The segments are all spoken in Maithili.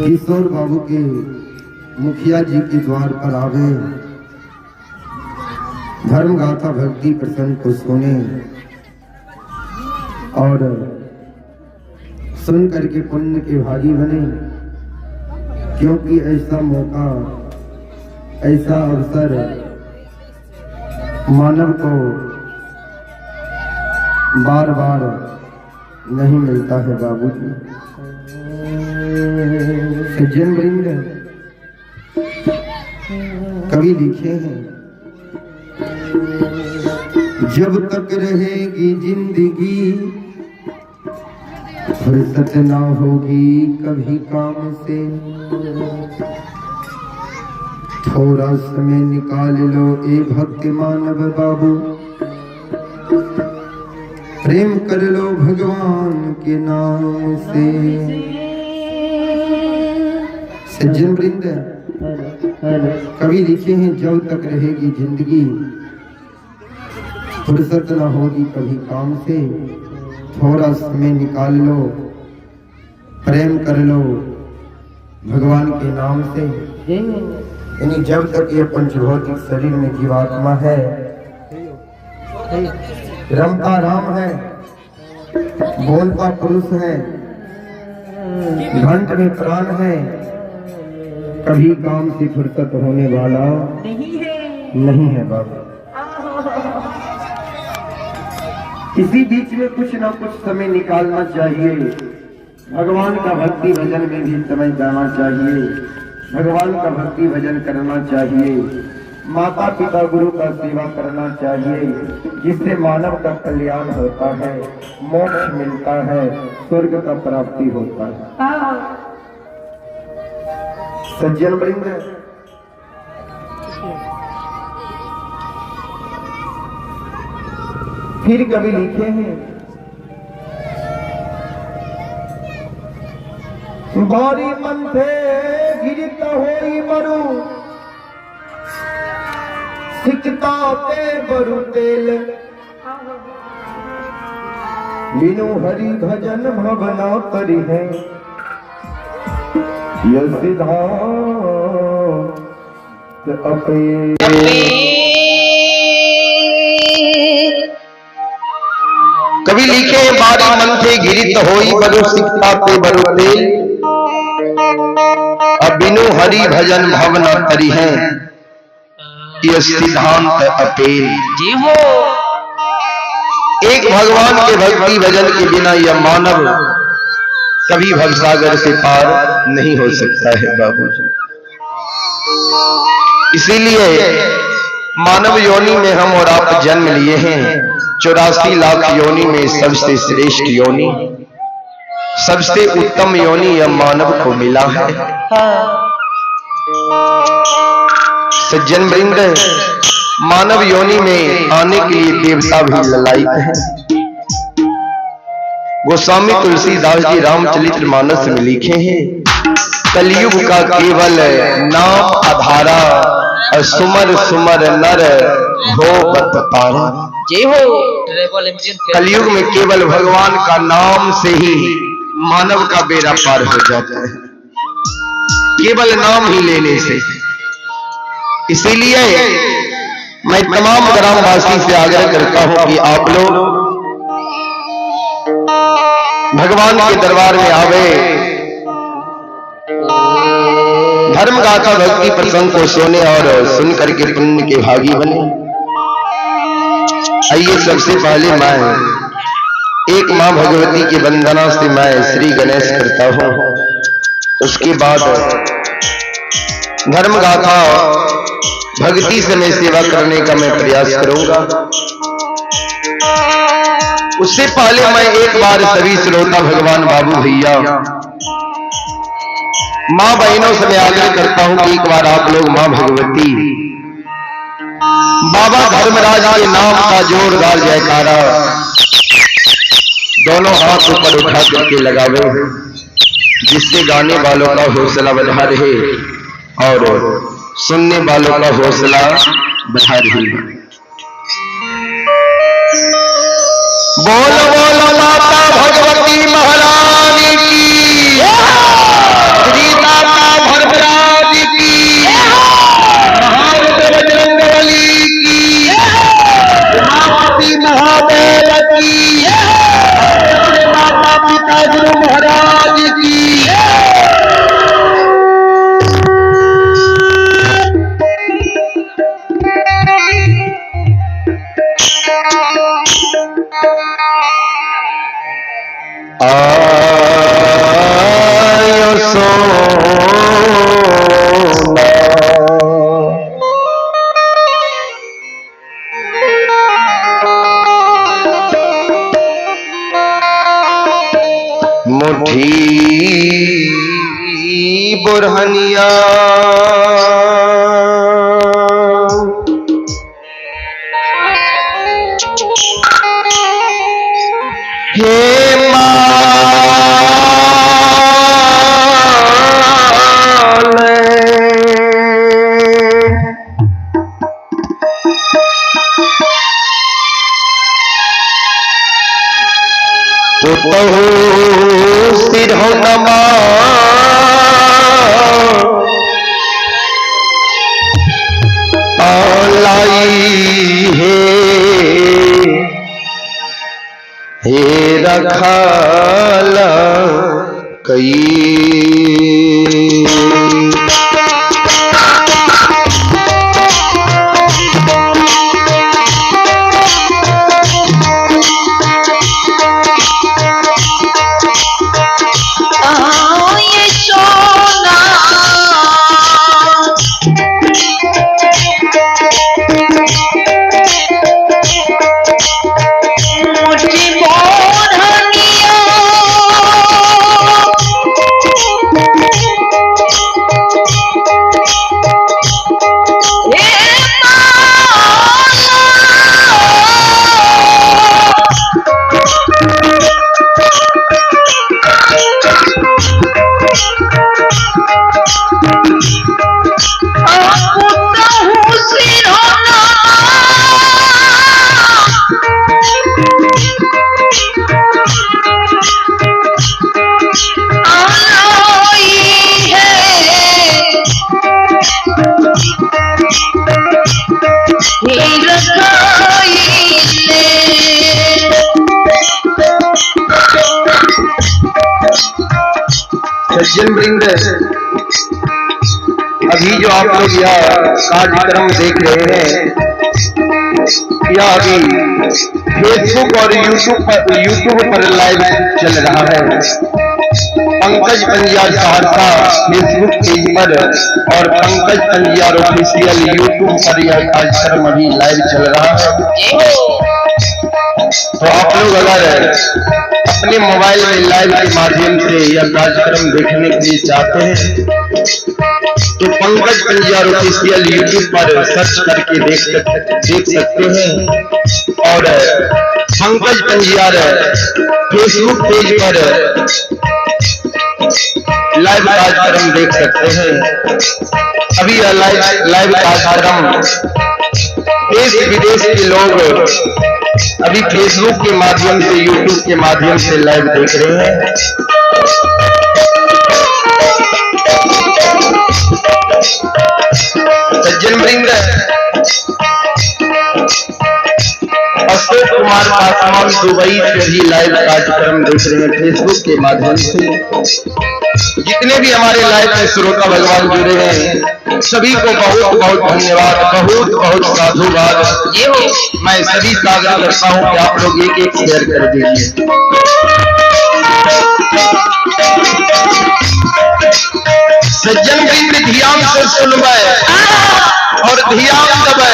किशोर बाबू के मुखिया जी के द्वार पर आवे, धर्म गाथा भक्ति प्रसंग को सुने और सुन करके पुण्य के भागी बने, क्योंकि ऐसा मौका, ऐसा अवसर मानव को बार बार नहीं मिलता है बाबूजी। सज्जन वृंद, कवि लिखे हैं, जब तक रहेगी जिंदगी फुर्सत ना होगी कभी काम से, थोड़ा समय निकाल लो ए भक्त मानव बाबू, प्रेम कर लो भगवान के नाम से। सज्जन वृंद, कवि लिखे हैं, जब तक रहेगी जिंदगी फुर्सत ना होगी कभी काम से, थोड़ा समय निकाल लो, प्रेम कर लो भगवान के नाम से। यानी जब तक ये पंचभौतिक शरीर में जीवात्मा है, रमता राम है, बोलता पुरुष है, घंट में प्राण है, कभी काम से फुर्सत होने वाला नहीं है, नहीं है बाबा। इसी बीच में कुछ ना कुछ समय निकालना चाहिए, भगवान का भक्ति भजन में भी समय जाना चाहिए, भगवान का भक्ति भजन करना चाहिए, माता पिता गुरु का सेवा करना चाहिए, जिससे मानव का कल्याण होता है, मोक्ष मिलता है, स्वर्ग का प्राप्ति होता है। सज्जन वृंद, फिर कभी लिखे हैं, गौरी मंथे गिरत होई मरु, सिकता ते बरु तेल, बिनु हरि भजन भवना करी है, यह सिद्धांत अपे। कवि लिखे, बारी मंथे गिरित होई बरु सिकता ते बरु तेल, अब बिनु हरि भजन भवना तरी है, यह सिद्धांत अपेल। जी हो। एक भगवान के भक्ति भजन के बिना यह मानव कभी भवसागर से पार नहीं हो सकता है बाबूजी। इसीलिए मानव योनि में हम और आप जन्म लिए हैं। 84 लाख योनि में सबसे श्रेष्ठ योनि, सबसे उत्तम योनि यह मानव को मिला है। सज्जन वृंद, मानव योनि में आने के लिए देवता भी ललायित हैं। गोस्वामी तुलसीदास जी रामचरित मानस में लिखे हैं, कलयुग का केवल नाम आधारा, सुमर सुमर नर हो बत पारा। जय हो। कलयुग में केवल भगवान का नाम से ही मानव का बेड़ा पार हो जाता है, केवल नाम ही लेने से। इसीलिए मैं तमाम ग्रामवासी से आग्रह करता हूं कि आप लोग भगवान के दरबार में आवे, धर्म गाथा भक्ति प्रसंग को सुने और सुन करके पुण्य के भागी बने। आइए सबसे पहले मैं एक मां भगवती की वंदना से मैं श्री गणेश करता हूं। उसके बाद धर्म गाथा भक्ति से मैं सेवा करने का मैं प्रयास करूंगा। उससे पहले मैं एक बार सभी श्रोता भगवान बाबू भैया मां बहनों से मैं आग्रह करता हूं कि एक बार आप लोग मां भगवती बाबा धर्मराज के नाम का जोरदार जयकारा दोनों हाथ ऊपर उठा करके लगावे, जिससे गाने वालों का हौसला बढ़ा रहे और सुनने वालों का हौसला बढ़ा रहे। बोलो बोलो माता भगवती महारानी की, श्री दादा बोरहनिया। हे रखाला कई। सज्जन वृंद, अभी जो आप लोग यह कार्यक्रम देख रहे हैं, यह अभी फेसबुक और यूट्यूब पर लाइव चल रहा है। पंकज पंजियार सहरसा फेसबुक पेज पर और पंकज पंजियार ऑफिशियल यूट्यूब पर यह कार्यक्रम अभी लाइव चल रहा है। तो आप लोग अगर अपने मोबाइल में लाइव के माध्यम से यह कार्यक्रम देखने के लिए चाहते हैं तो पंकज पंजियार ऑफिशियल यूट्यूब पर सर्च करके देख सकते हैं और पंकज पंजियार फेसबुक पेज पर लाइव कार्यक्रम देख सकते हैं। अभी यह लाइव कार्यक्रम देश विदेश के लोग अभी फेसबुक के माध्यम से, यूट्यूब के माध्यम से लाइव देख रहे हैं। सज्जन वृंद, अशोक कुमार पासवान दुबई से भी लाइव कार्यक्रम देख रहे हैं फेसबुक के माध्यम से। जितने भी हमारे लाइव में श्रोता भगवान जुड़े हैं, सभी को बहुत बहुत धन्यवाद, बहुत बहुत साधुवाद। मैं सभी से आग्रह करता हूं कि आप लोग एक एक शेयर कर दीजिए। सज्जन वृंद ध्यान से सुनवे और ध्यान दबे।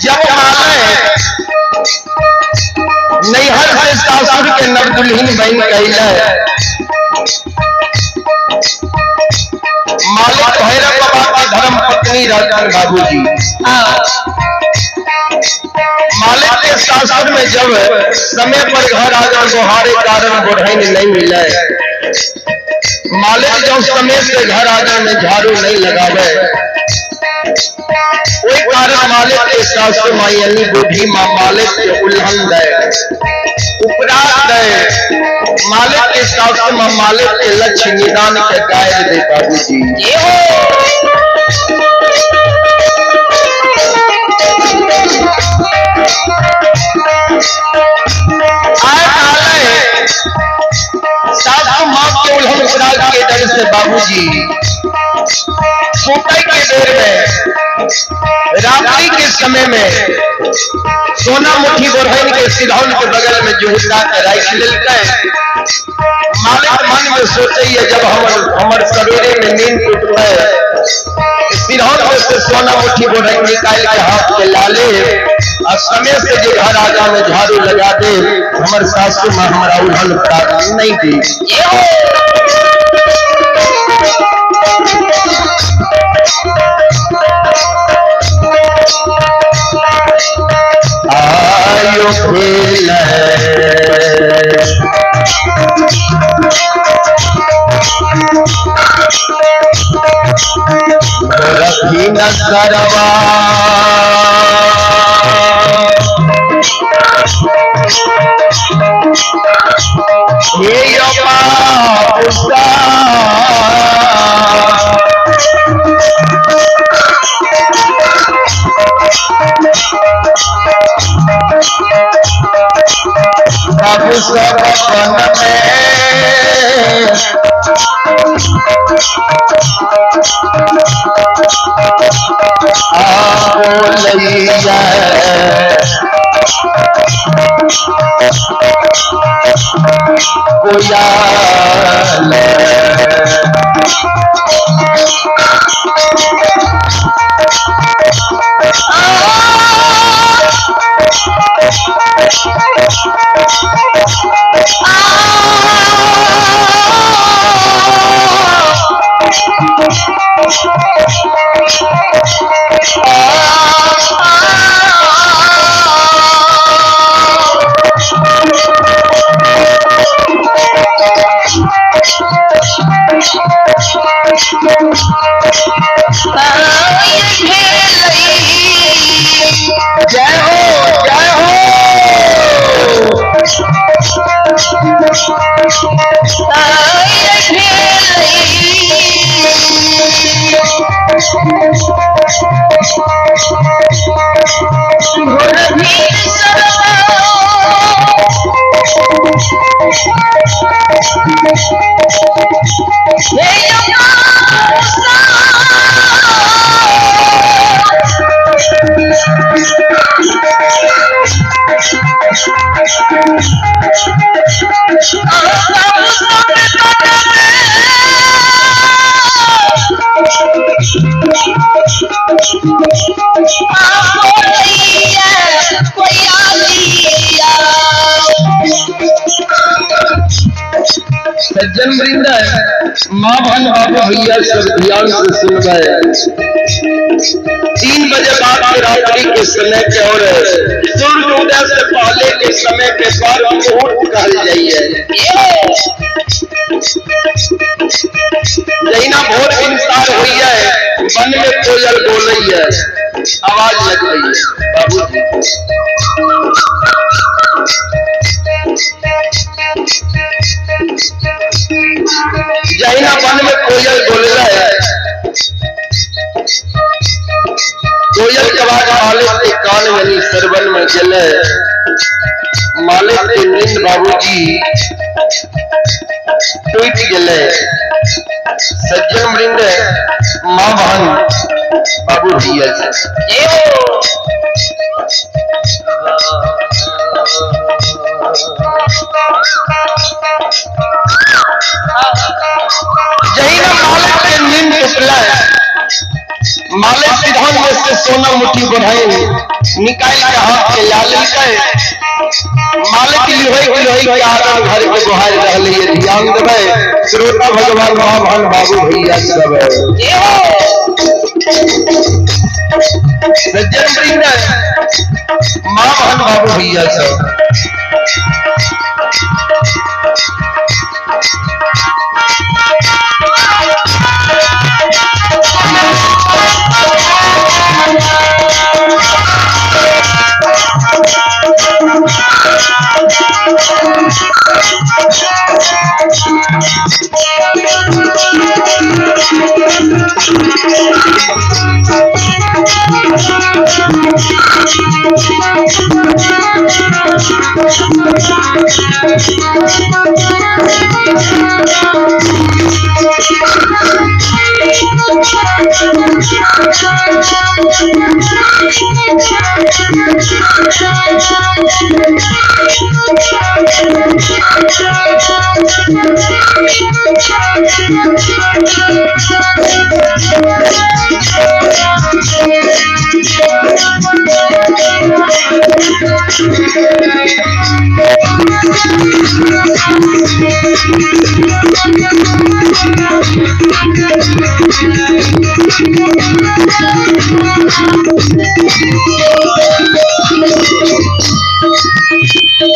जब माने नैहर से सासुर के नवदुल्हिन बहन कहले, मालिक भैरव बाबा के धर्म पत्नी राजन बाबूजी। मालिक के सासुर में जब समय पर घर आ जाए गोहारे कारण गोढ़ाइन नहीं मिले, मालिक जब समय से घर आ जाए में झाड़ू नहीं लगावे, कोई कारण मालिक के सासु माई यानी बूढ़ी माँ मालिक के उल्हन दे, उपराग दे, मालिक के सासु माँ मालिक के लक्ष्य निदान के गाय दे बाबूजी। आए सासु माँ के उल्हन उपराग के डर से बाबूजी सोते के देर में रात्रि के समय में सोना मुट्ठी बोरहन के सिधौन के बगल में जुहुदा के राख लेलकै। मालिक मन में सोचे जब हमर सवेरे में नींद टूटते सिधौन में से से सोना मुट्ठी बोढ़ई निकाल के हाथ के ला ले आ समय से जे घर आगा में झाड़ू लगा दे, हमर सासू माँ हमरा उड़ल प्राप्त नहीं दी। आयो खेल रखी न सरवा हे यो बाबूसा बाबू सब अपन में आपो लैया कोयाल। जय हो जय हो। सज्जन वृंद माँ बहन बाबू भैया सब ध्यान से सुन गए। 3 बजे बाद के रात्रि के समय के और सूर्य उदय से पहले के समय के बाद मुहूर्त कहल जाइए। जहिना भोर इंसार हुई है, वन में कोयल बोल है, आवाज लग रही है बाबूजी। जहिना वन में कोयल बोल रहा है, कोयल के आवाज मालिक के कान यानी सरवन में चले, मालिक के नींद बाबूजी टूट गए। सज्जन वृंद माँ बहन बाबू भैया जी, जहिना मालिक के नींद टूटला, मालिक सिधान में से सोना मुट्ठी बढ़ाई निकाल के हाथ के ला लेलकै। मालिक लोहे के लोहे के आदम घर के बुहार रहले। ध्यान देबै श्रोता भगवान माँ बहन बाबू भैया सब। सज्जन वृंद माँ बहन बाबू भैया सब,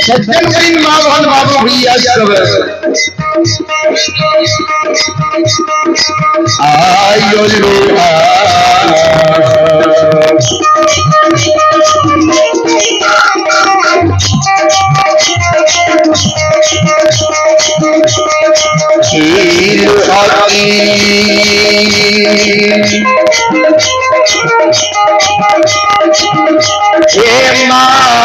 सज्जन सिंह माँ बहन बाबू भैया सब आयो लो खीर आती हे माले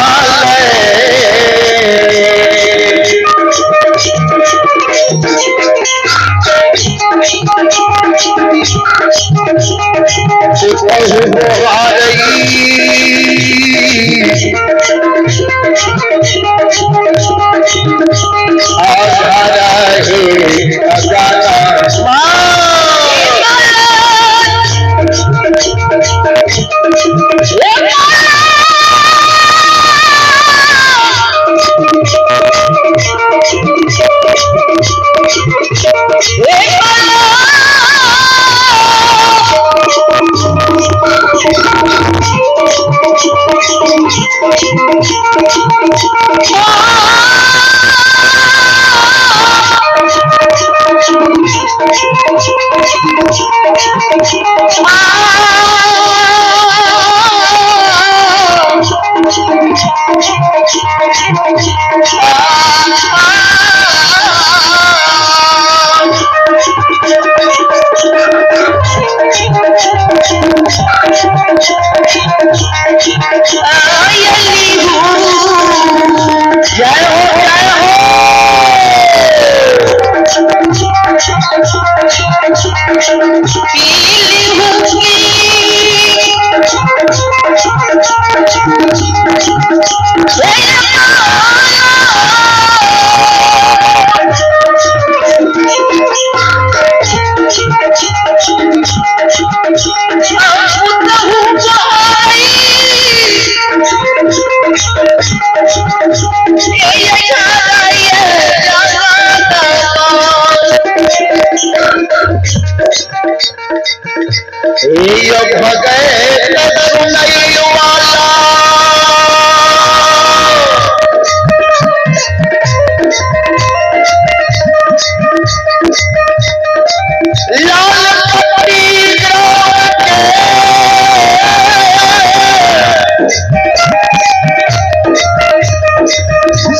जय हो जय हो।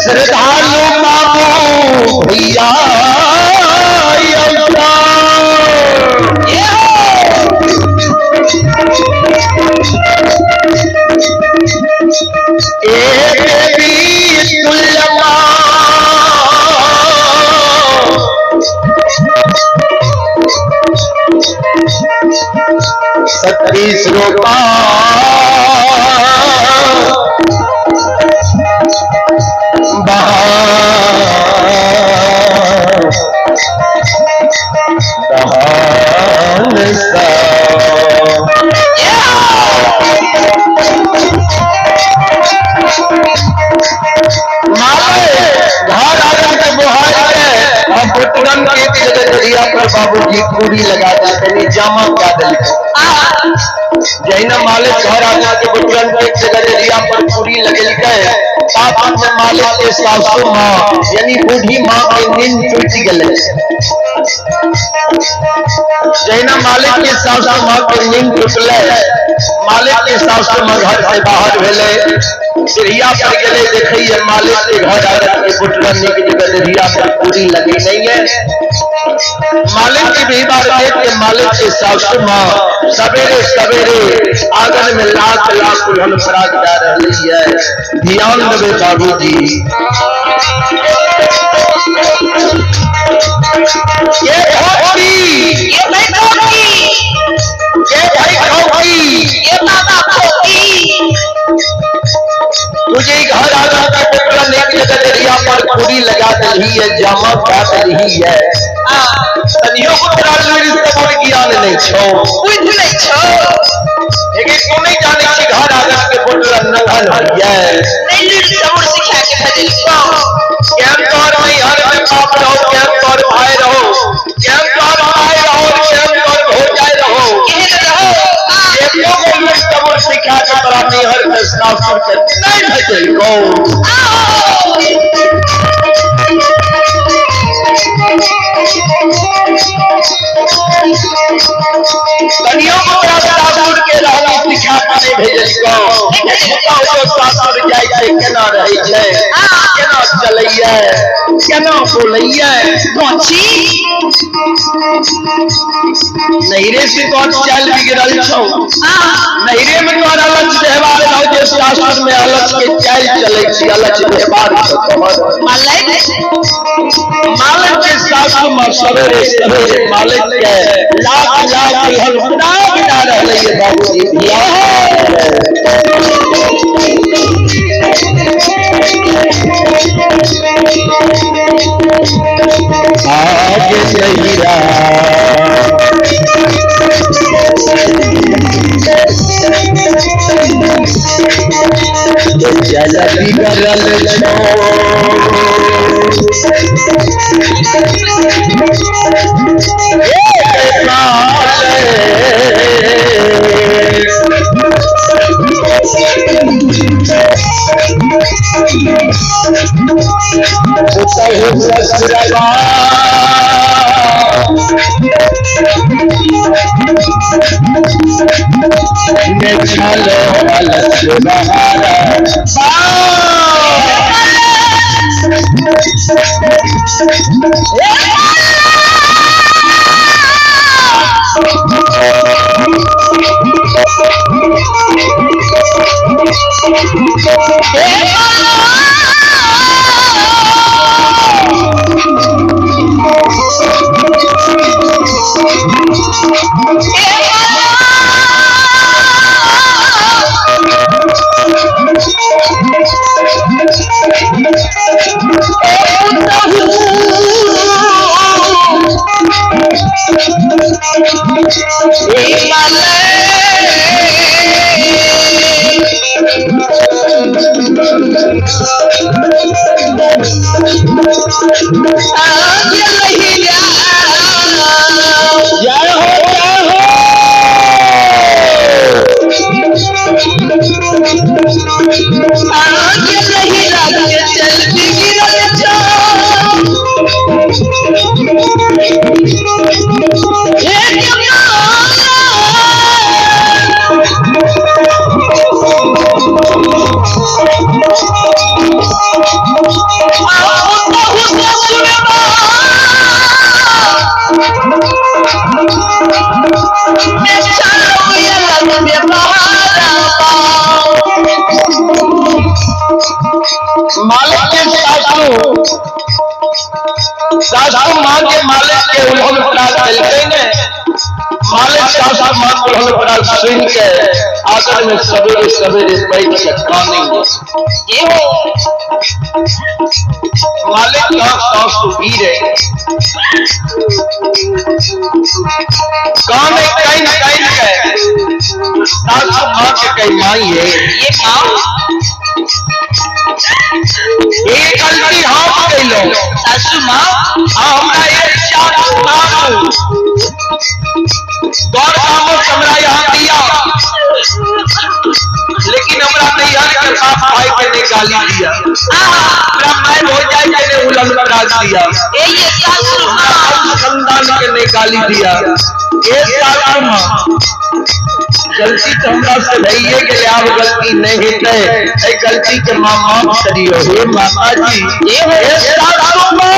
श्रद्धालु बाबू भैया सतीस रोपा बाबूजी पूरी लगा देते जामा क्या दिल जहिना मालिक घर आना के बुजुर्ग एक जगह जरिया पर पूरी लगेलकै साथ में मालिक के सासू माँ यानी बूढ़ी माँ के नींद टूट गेलै। जहिना मालिक के सासू माँ के नींद टूटलै, मालिक के सासू माँ घर से बाहर भेलै, सीढ़िया पर गेलै, देखैए मालिक के घर आना के बुजुर्ग के जगह जरिया पर पूरी लगी नहीं है। मालिक की भी बार देख के मालिक के सासू माँ सवेरे सवेरे आंगन में लाख लाख दुल्हन फराक जा रही है। ध्यान देवे बाबूजी, ये भोगी, ये भाई भोगी, ये भाई भोगी, ये बाबा भोगी, तुझे घर आंगन का टुकड़ा एक जगह दरिया पर पूरी लगा देलही है, जामा कह देलही है, तनियो को तोरा लुरि सबुर ज्ञान नहीं छौ, बुद्धि नहीं छौ। लेकिन तू नहीं जाने छी घर आंगन के बोटल नंगल होइए। नहीं लुरि सबुर सिखा के भेजलकौ। केहन तोहर नैहर में बाप रहो, केहन तोहर भाई रहो, केहन तोहर माय रहो, केहन तोहर भौजाई रहो, केहन रहो। एको गो लुरि सबुर सिखा के तोरा नैहर के सासुर के नहीं भेजलकौ। तनियो को तोरा सासुर के रहना सिखा के नहीं भेजलकौ। पुतहु जो सासुर जाइ छै केना रहै छै, केना चलैये, केना बोलैये। कोची नैहरे से तोहर चालि बिगड़ल छौ, नैहरे में तोहर अलग व्यवहार रहो, जे सासुर में अलग के चालि चलै छै, अलग व्यवहार छौ तोहर। मालिक मालिक के सासु में सवेरे सवेरे मालिक के लाख लाख दुल्हन बना बिना रहलै ये बाबूजी। आगे नैहरा चल बिगड़ल छौ, पुतहु ससुरबा ने छलो अलस बहारा। जय हो जय हो। मालिक के सासू सासू माँ के मालिक के उल्हन प्राप्त देलकै ने, मालिक सासू माँ के उल्हन प्राप्त सुन के आंगन में सवेरे सवेरे बैठ के काने। मालिक का सासू भी रहे काने कहीं कहीं के सासू माँ के कहीं माई है, ये माँ ये गलती हम कैलो सासू माँ, हमरा एक चार गौर कामो हमरा यहाँ दिया, लेकिन हमरा नैहर के बाप भाई के नहीं गाली दिया, हमरा माय भौजाई के नहीं उलल पराग दिया, ए ये सासू माँ खानदान के नहीं गाली दिया। ए सासू माँ गलती तो हमरा से भइए गेलै, आब गलती नहीं हेतै, एहि गलती के माँ माफ करियौ हे माता जी। हे सासू माँ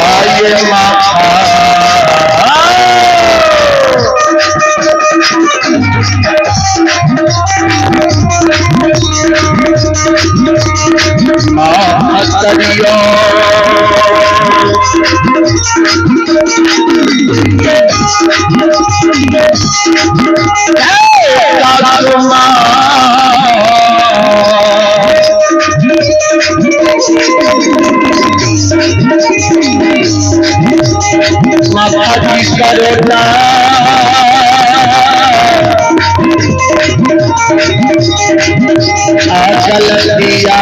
आये माँ माँ करियो सासु माँ माता जी करुणा आचल दिया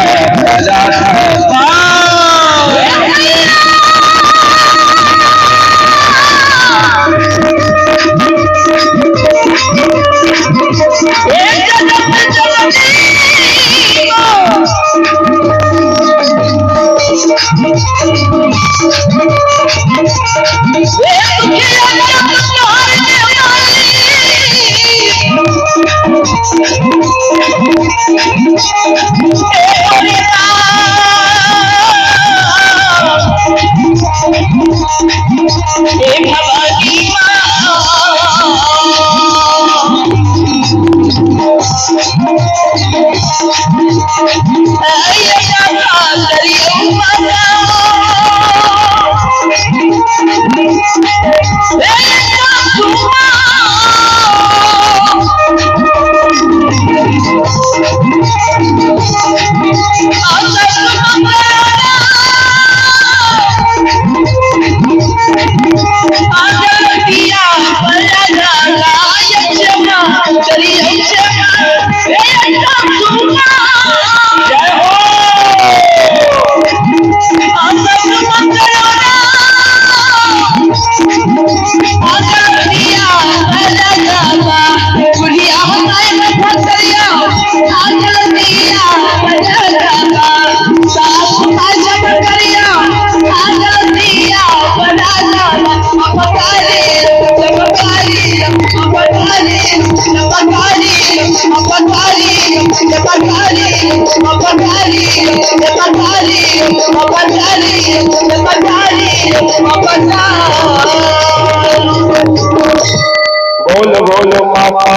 बोल बोल माता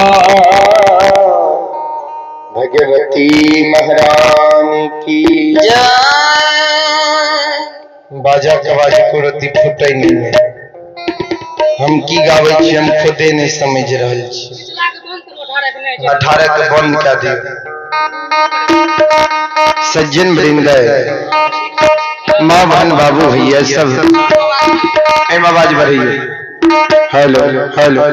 भगवती महारानी की बाजा के आवाज एको रत्ती फूटे नहीं है। हम की गावे छी हम खुदे नहीं समझ रहल छी। 18 के बंद कर दियो। सज्जन वृंद माँ बहन बाबू भैया सब एम आवाज बढ़िए। हेलो हेलो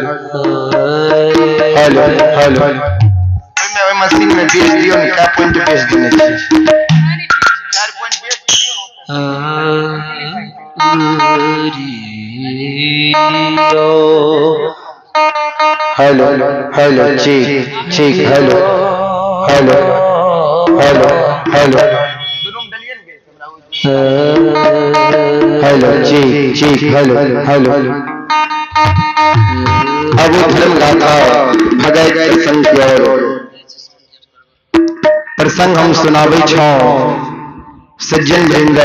हेलो हेलो ओहिमे मशीन में बेच दियौ ने, कै पॉइंट बेच देने छी? 4 पॉइंट बेच दियौ। हेलो हेलो ठीक ठीक hello hello hello hello hello ठीक ठीक हेलो हेलो। अब वो धर्म गाथा भगत प्रसंग की ओर प्रसंग हम सुनाबै छौ। सज्जन वृंद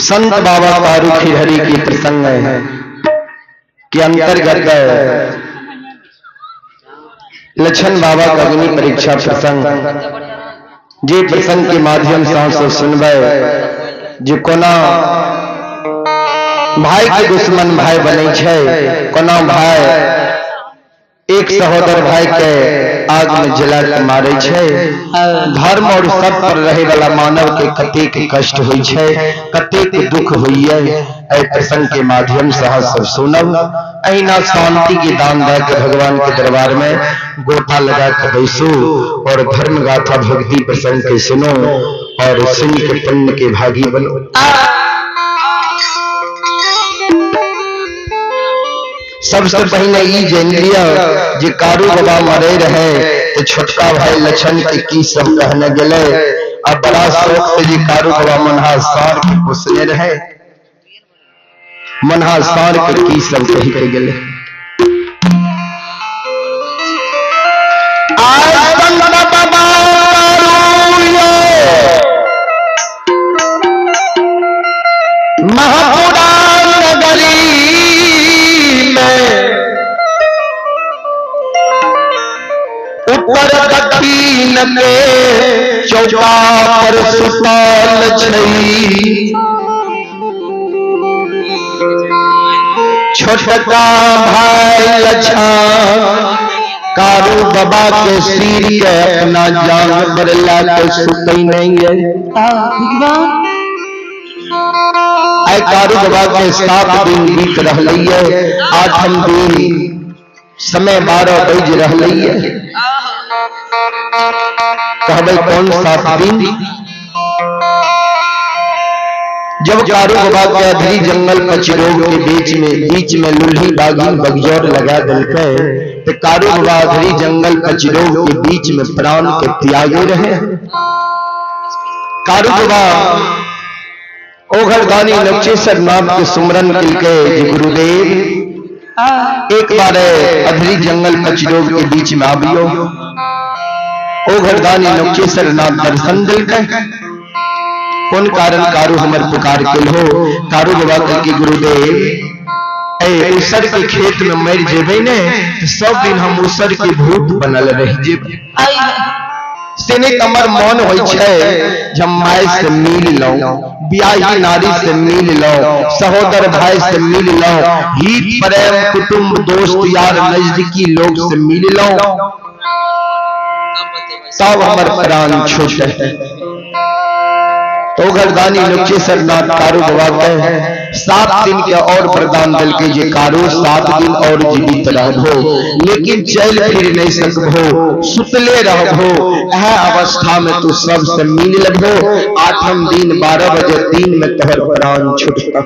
संत बाबा तारू खिरहरी के प्रसंग है के अंतर्गत लक्षण बाबा का अग्नि परीक्षा प्रसंग, जे प्रसंग के माध्यम से हम सब सुनबै जे कोना भाई के दुश्मन भाई बनै छै, कोना भाई एक सहोदर भाई के आग में जला के मारे छै। धर्म और सब पर रहे वाला मानव के कतेक कष्ट होइ छै, कतेक दुख होइए, एहि प्रसंग के माध्यम से अहाँ सब सुनब। अहिना शांति के दान दऽ के भगवान के दरबार में गोटा लगा के बैसू और धर्म गाथा भक्ति प्रसंग के सुनो। और सुन के पुण्य के भागी बनो। सबसे पहले ई जान लिया जे कारू बाबा मरे रहे तो छोटका भाई लछन के की सब कहने गेले। आ बड़ा शौक से जे कारू बाबा मनहा सार के पोसने रहे, मनहा सार के की सब कही के गेले। आज संत बाबा महापुराण नगरी में उत्तर दक्षिण के चौका पर सुतल छई, छोटका भाई लछन कारू बाबा के सिर के अपना जान पर ला के सुतई नहीं है। आय कारू बाबा के 7 दिन बीत रही है, 8म दिन समय 12 बज रही है। कहबे कौन 7 दिन? जब कारू बाबा के अधरी जंगल पचरोग के बीच में लुल्ही बागी बगजौर लगा दिलके, तो कारू बाबा अधरी जंगल पचरोग के बीच में प्राण के त्यागे रहे। कारू बाबा ओघरदानी नक्षेश्वर नाम के सुमरन के गुरुदेव एक बार अधरी जंगल पचरोग के बीच में आबियो। ओघरदानी नक्षेश्वर नाम दर्शन दिलके। कौन कारण कारू हमर पुकार के हो? कारू बाबा कह के गुरुदेव ए उसर के खेत में मर जेबे ने सब दिन हम उसर के भूत बनल रह जेबे। से नहीं हमर मन होइ छै जब my से मिल लो, ब्याही नारी से मिल लो, सहोदर भाई से मिल लो, हित प्रेम कुटुंब दोस्त यार नजदीकी लोग से मिल लो, तब हमर प्राण छूटे। तो घरदानी नक्षेश्वर नाथ कारू बाबा के 7 दिन के और वरदान दिल के जे कारू 7 दिन और जीवित रहबो, लेकिन चल फिर नहीं सकबो, सुतले रहबो, यह अवस्था में तू सबसे मिल लगबो। 8म दिन 12 बजे दिन में तोहर प्राण छूटता।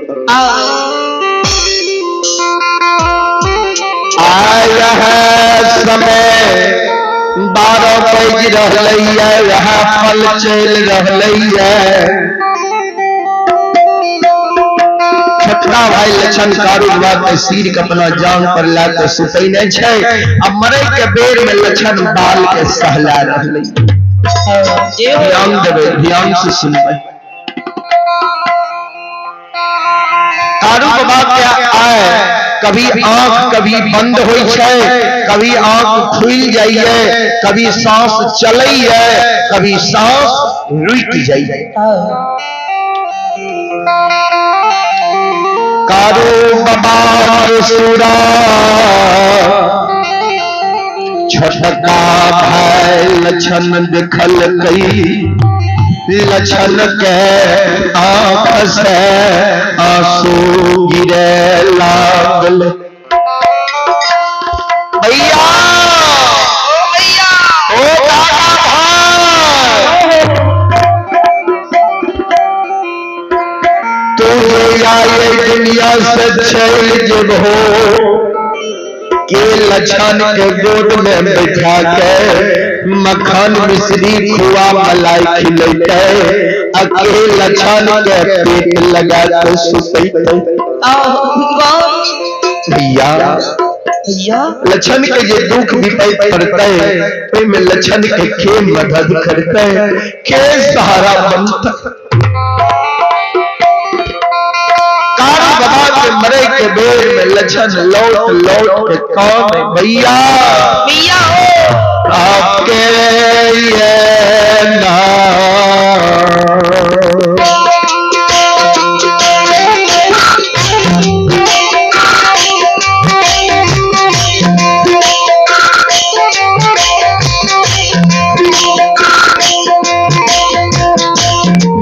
आया है समय 12 बज रही है, यह पल चल रही है। छोटका भाई लछन कारू बाबा के सिर के अपना जान पर ला के सुतई नहीं छै। अब मरे के बेर में लछन बाल के सहला रहलै। ध्यान देबै, ध्यान से सुनबै। कारू बाबा के आए कभी आंख कभी बंद होइ छै, कभी आंख खुल जाइए, कभी सांस चलैए, कभी सांस रुक जाइए। कारू बाबा के सुरा छोटका भाई लछन देखल कई, लछन के आंख से आंसू गिरे लागल। भैया ओ दादा भाई तू आए दुनिया से चल जेबहो के लछन के गोद में बैठा के मक्खन मिश्री खुआ मलाई खिलैते, अके लछन के पेट लगा के सुतैते। भैया लछन के जे दुख विपैत पड़ते ओहिमे लछन के के मदद करते, के सहारा बनते। कारू बाबा के मरे के बेर में लछन लौट लौट के कौन भैया भैया हो आपके ये नाम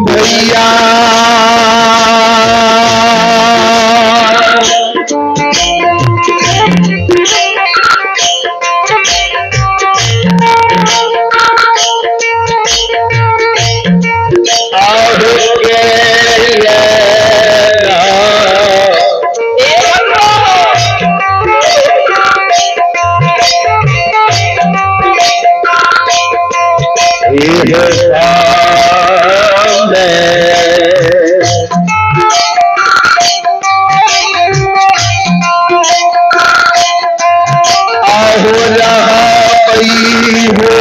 भैया आहो रहा पई हो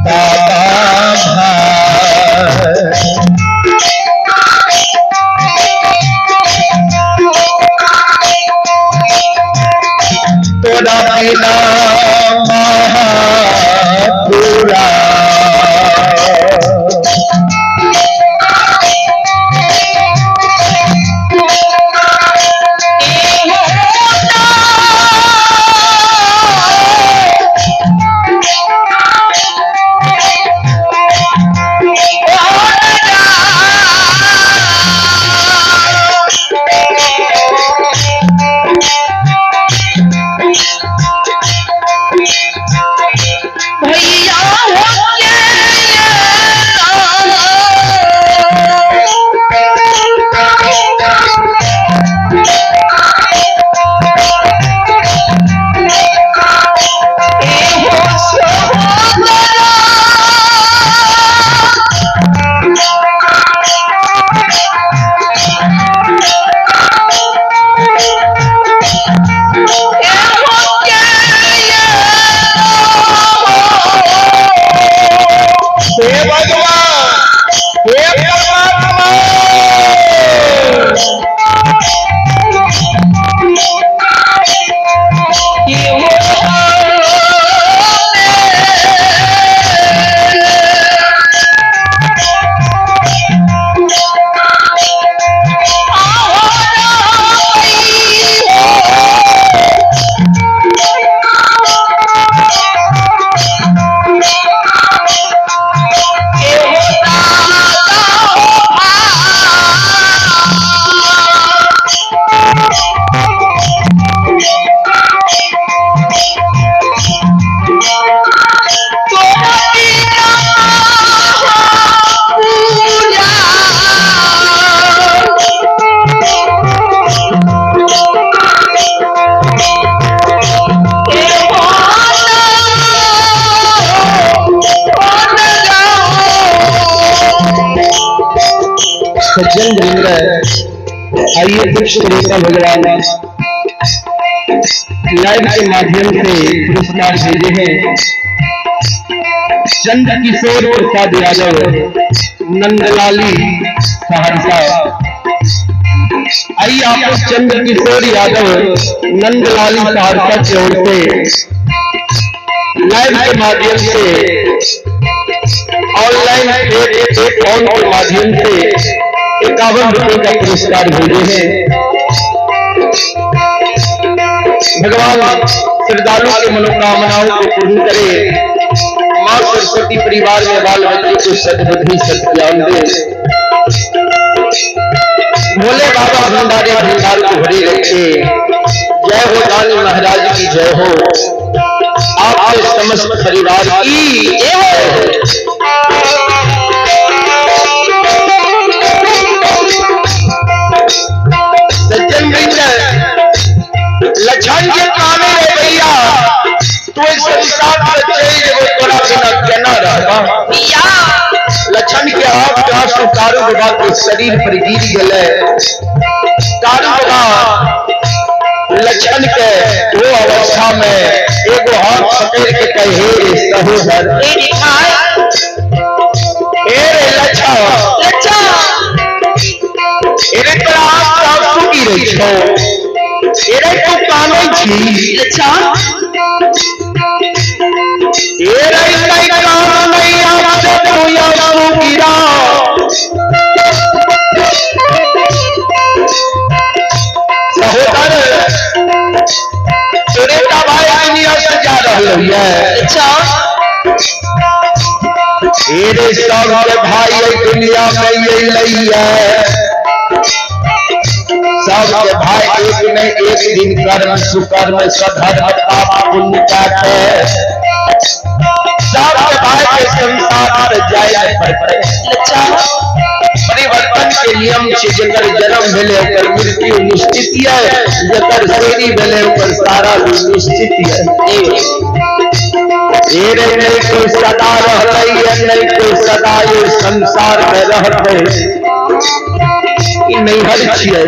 दादा भाई। तोरा बिना महापुरा भैया हो हे भगवान, हे परमात्मा, सज्जन वृंद, आइए कुछ श्रोता भगवान लाइव के माध्यम से पुरस्कार भेजे हैं। चंद्र किशोर प्रसाद यादव, नंदलाली, सहरसा। आइए आपको चंद्र किशोर यादव, नंदलाली, सहरसा की ओर से लाइव के माध्यम से ऑनलाइन एक फोन के माध्यम से 51 रुपए का पुरस्कार भेजे हैं। भगवान श्रद्धालु के मनोकामनाओं को पूर्ण करे। माँ सरस्वती परिवार में बाल बच्चे को सद्बुद्धि सद्ज्ञान दे। भोले बाबा भंडारे भंडार को भरे रखे। जय हो दानी महाराज की जय हो। आपके समस्त परिवार की जय हो। सज्जन वृंद, लक्षण के कामे रे भैया, तू इस संसार पर चल जेबो तोरा बिना केना रहबा। लक्षण के आंख के आंसू कारू बाबा के शरीर पर गिर गेले। कारू बाबा लक्षण के वो अवस्था में एगो हाथ पकड़ के कहे, रे सहोदर, हे रे लक्षण, एरे तोरा आंख के आंसू गिरै छौ, एरे तू कानै छी, एरे नै कानै आंख तू आंसू गिरा। सहोदर, तोरे का भाई दुनिया से जा रहल ये। एरे सब के भाई दुनिया में ये लैया। सबके भाई एक न एक दिन कर्म सुकर्म सधर्म पाप पुण्य काटे। सबके भाई के संसार पर जाए पड़े। परिवर्तन के नियम छै, जकर जन्म भेलै ओकर मृत्यु निश्चित ये, जकर शेरी भेलै ओकर सारा भी निश्चित ये। ये रे नहीं कोई सदा रहलै ये, नहीं कोई सदा ये संसार में रहतै। ई नैहर छियै,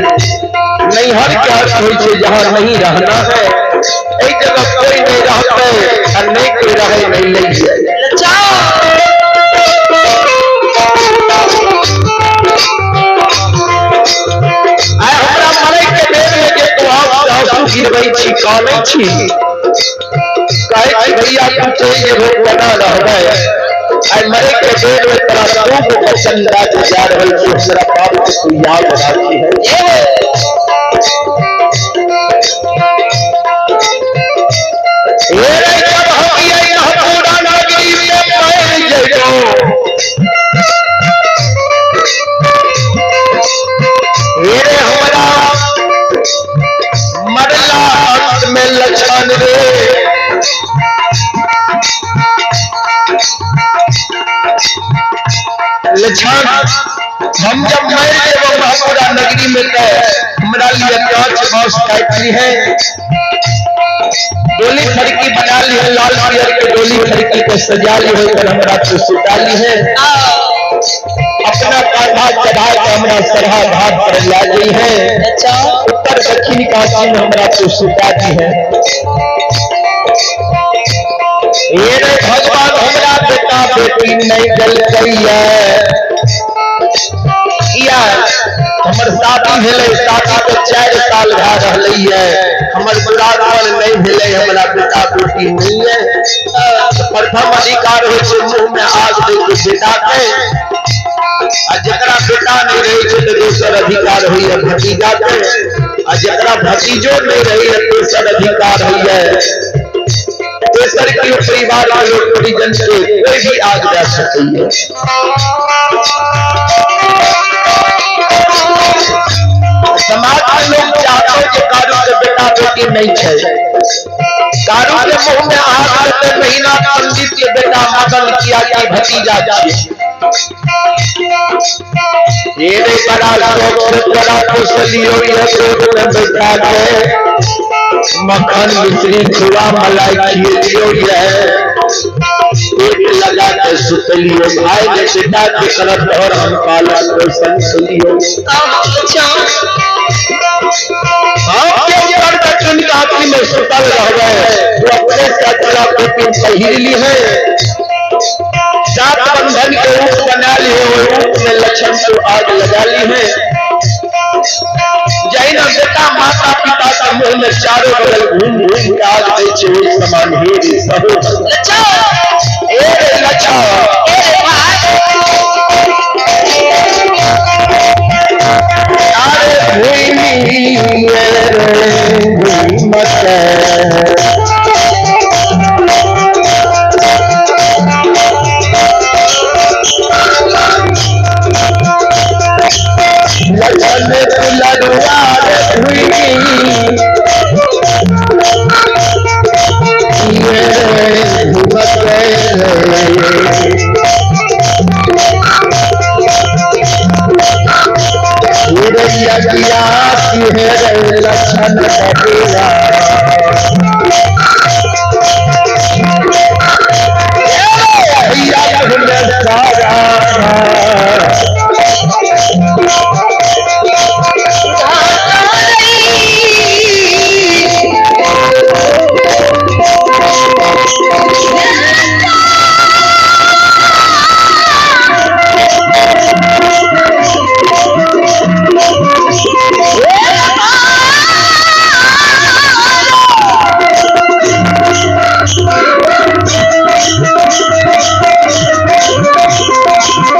नैहर के अर्थ होइ छै जहाँ नहीं रहना है। एहि जगह कोई नहीं रहतै आ नहीं कोई रहै नहीं लैये। आइ हमरा मरै के बेर में जे तू आंसू गिरबै छी, कानै छी, कहै छी भैया तू चलि जेबहो केना रहबै। आइ मरै के बेर में तोरा खूब वचन दए के जा रहल छी, हमरा बाप के तू याद राखी है। हे रे जब हम ये पूरा नगरी में मर जइबो, हे रे हमरा मरला अंत में लक्षण रे, लक्षण हम जब मर जेबो महपूरा नगरी में तो हमरा लिए कांच बांस काटली है, डोली फड़की बना ली है, लाल पियर के डोली फड़की को सजा ली है, पर हमरा तो सुता ली है, अपना कांधा चढ़ा के हमरा सरहा घाट पर ला गई है, उत्तर दक्षिण काशी में हमरा तो सुता दी है। ये रे भगवान हमरा बेटा बेटी नहीं गलतैया, किया हमर शादी भेलै, शादी के 4 साल भए रहलै है, हमर दुरागमन नहीं भेलै, हमरा बेटा बेटी नहीं है। प्रथम अधिकार होइ छै मुंह में आग दै के बेटा के, आ जकरा बेटा नहीं रहै छै तऽ दोसर अधिकार होइए भतीजा के, आ जकरा भतीजो नहीं रहैए तेसर अधिकार होइए तेसर के परिवार के लोग परिजन के कोई भी आग दे सकैए। समाज के लोग चाहते जे कारू के बेटा बेटी नहीं छै, कारू के मुंह में आग देते महीना पंडित के बेटा मदन किया कि भतीजा छियै। ये रे बड़ा शौक से तोरा पोसलियो ये गोद में बैठा के, मक्खन मिश्री खोआ मलाई खिएलियो ये, पेट लगा के सुतलियो, भाई के बेटा के करत और हम पालन पोषण कलियो। आपके उत्तर दक्षिण काशी में सुतल रहबै, तू अपने से अचरा पेटी पहिर ली है, सात बंधन के रूप बना ली है, वो रूप में लक्षण को आग लगा ली है। जहिना बेटा माता पिता के मुंह में चारों बगल घूम घूम के आग दै छै, ओहि समान हे रे सहोदर, हे रे लच्छा, अरे भूमि रे भूमत लखन दुलरुआ रे भूमि रे लक्षण बबुआ। भैया सारा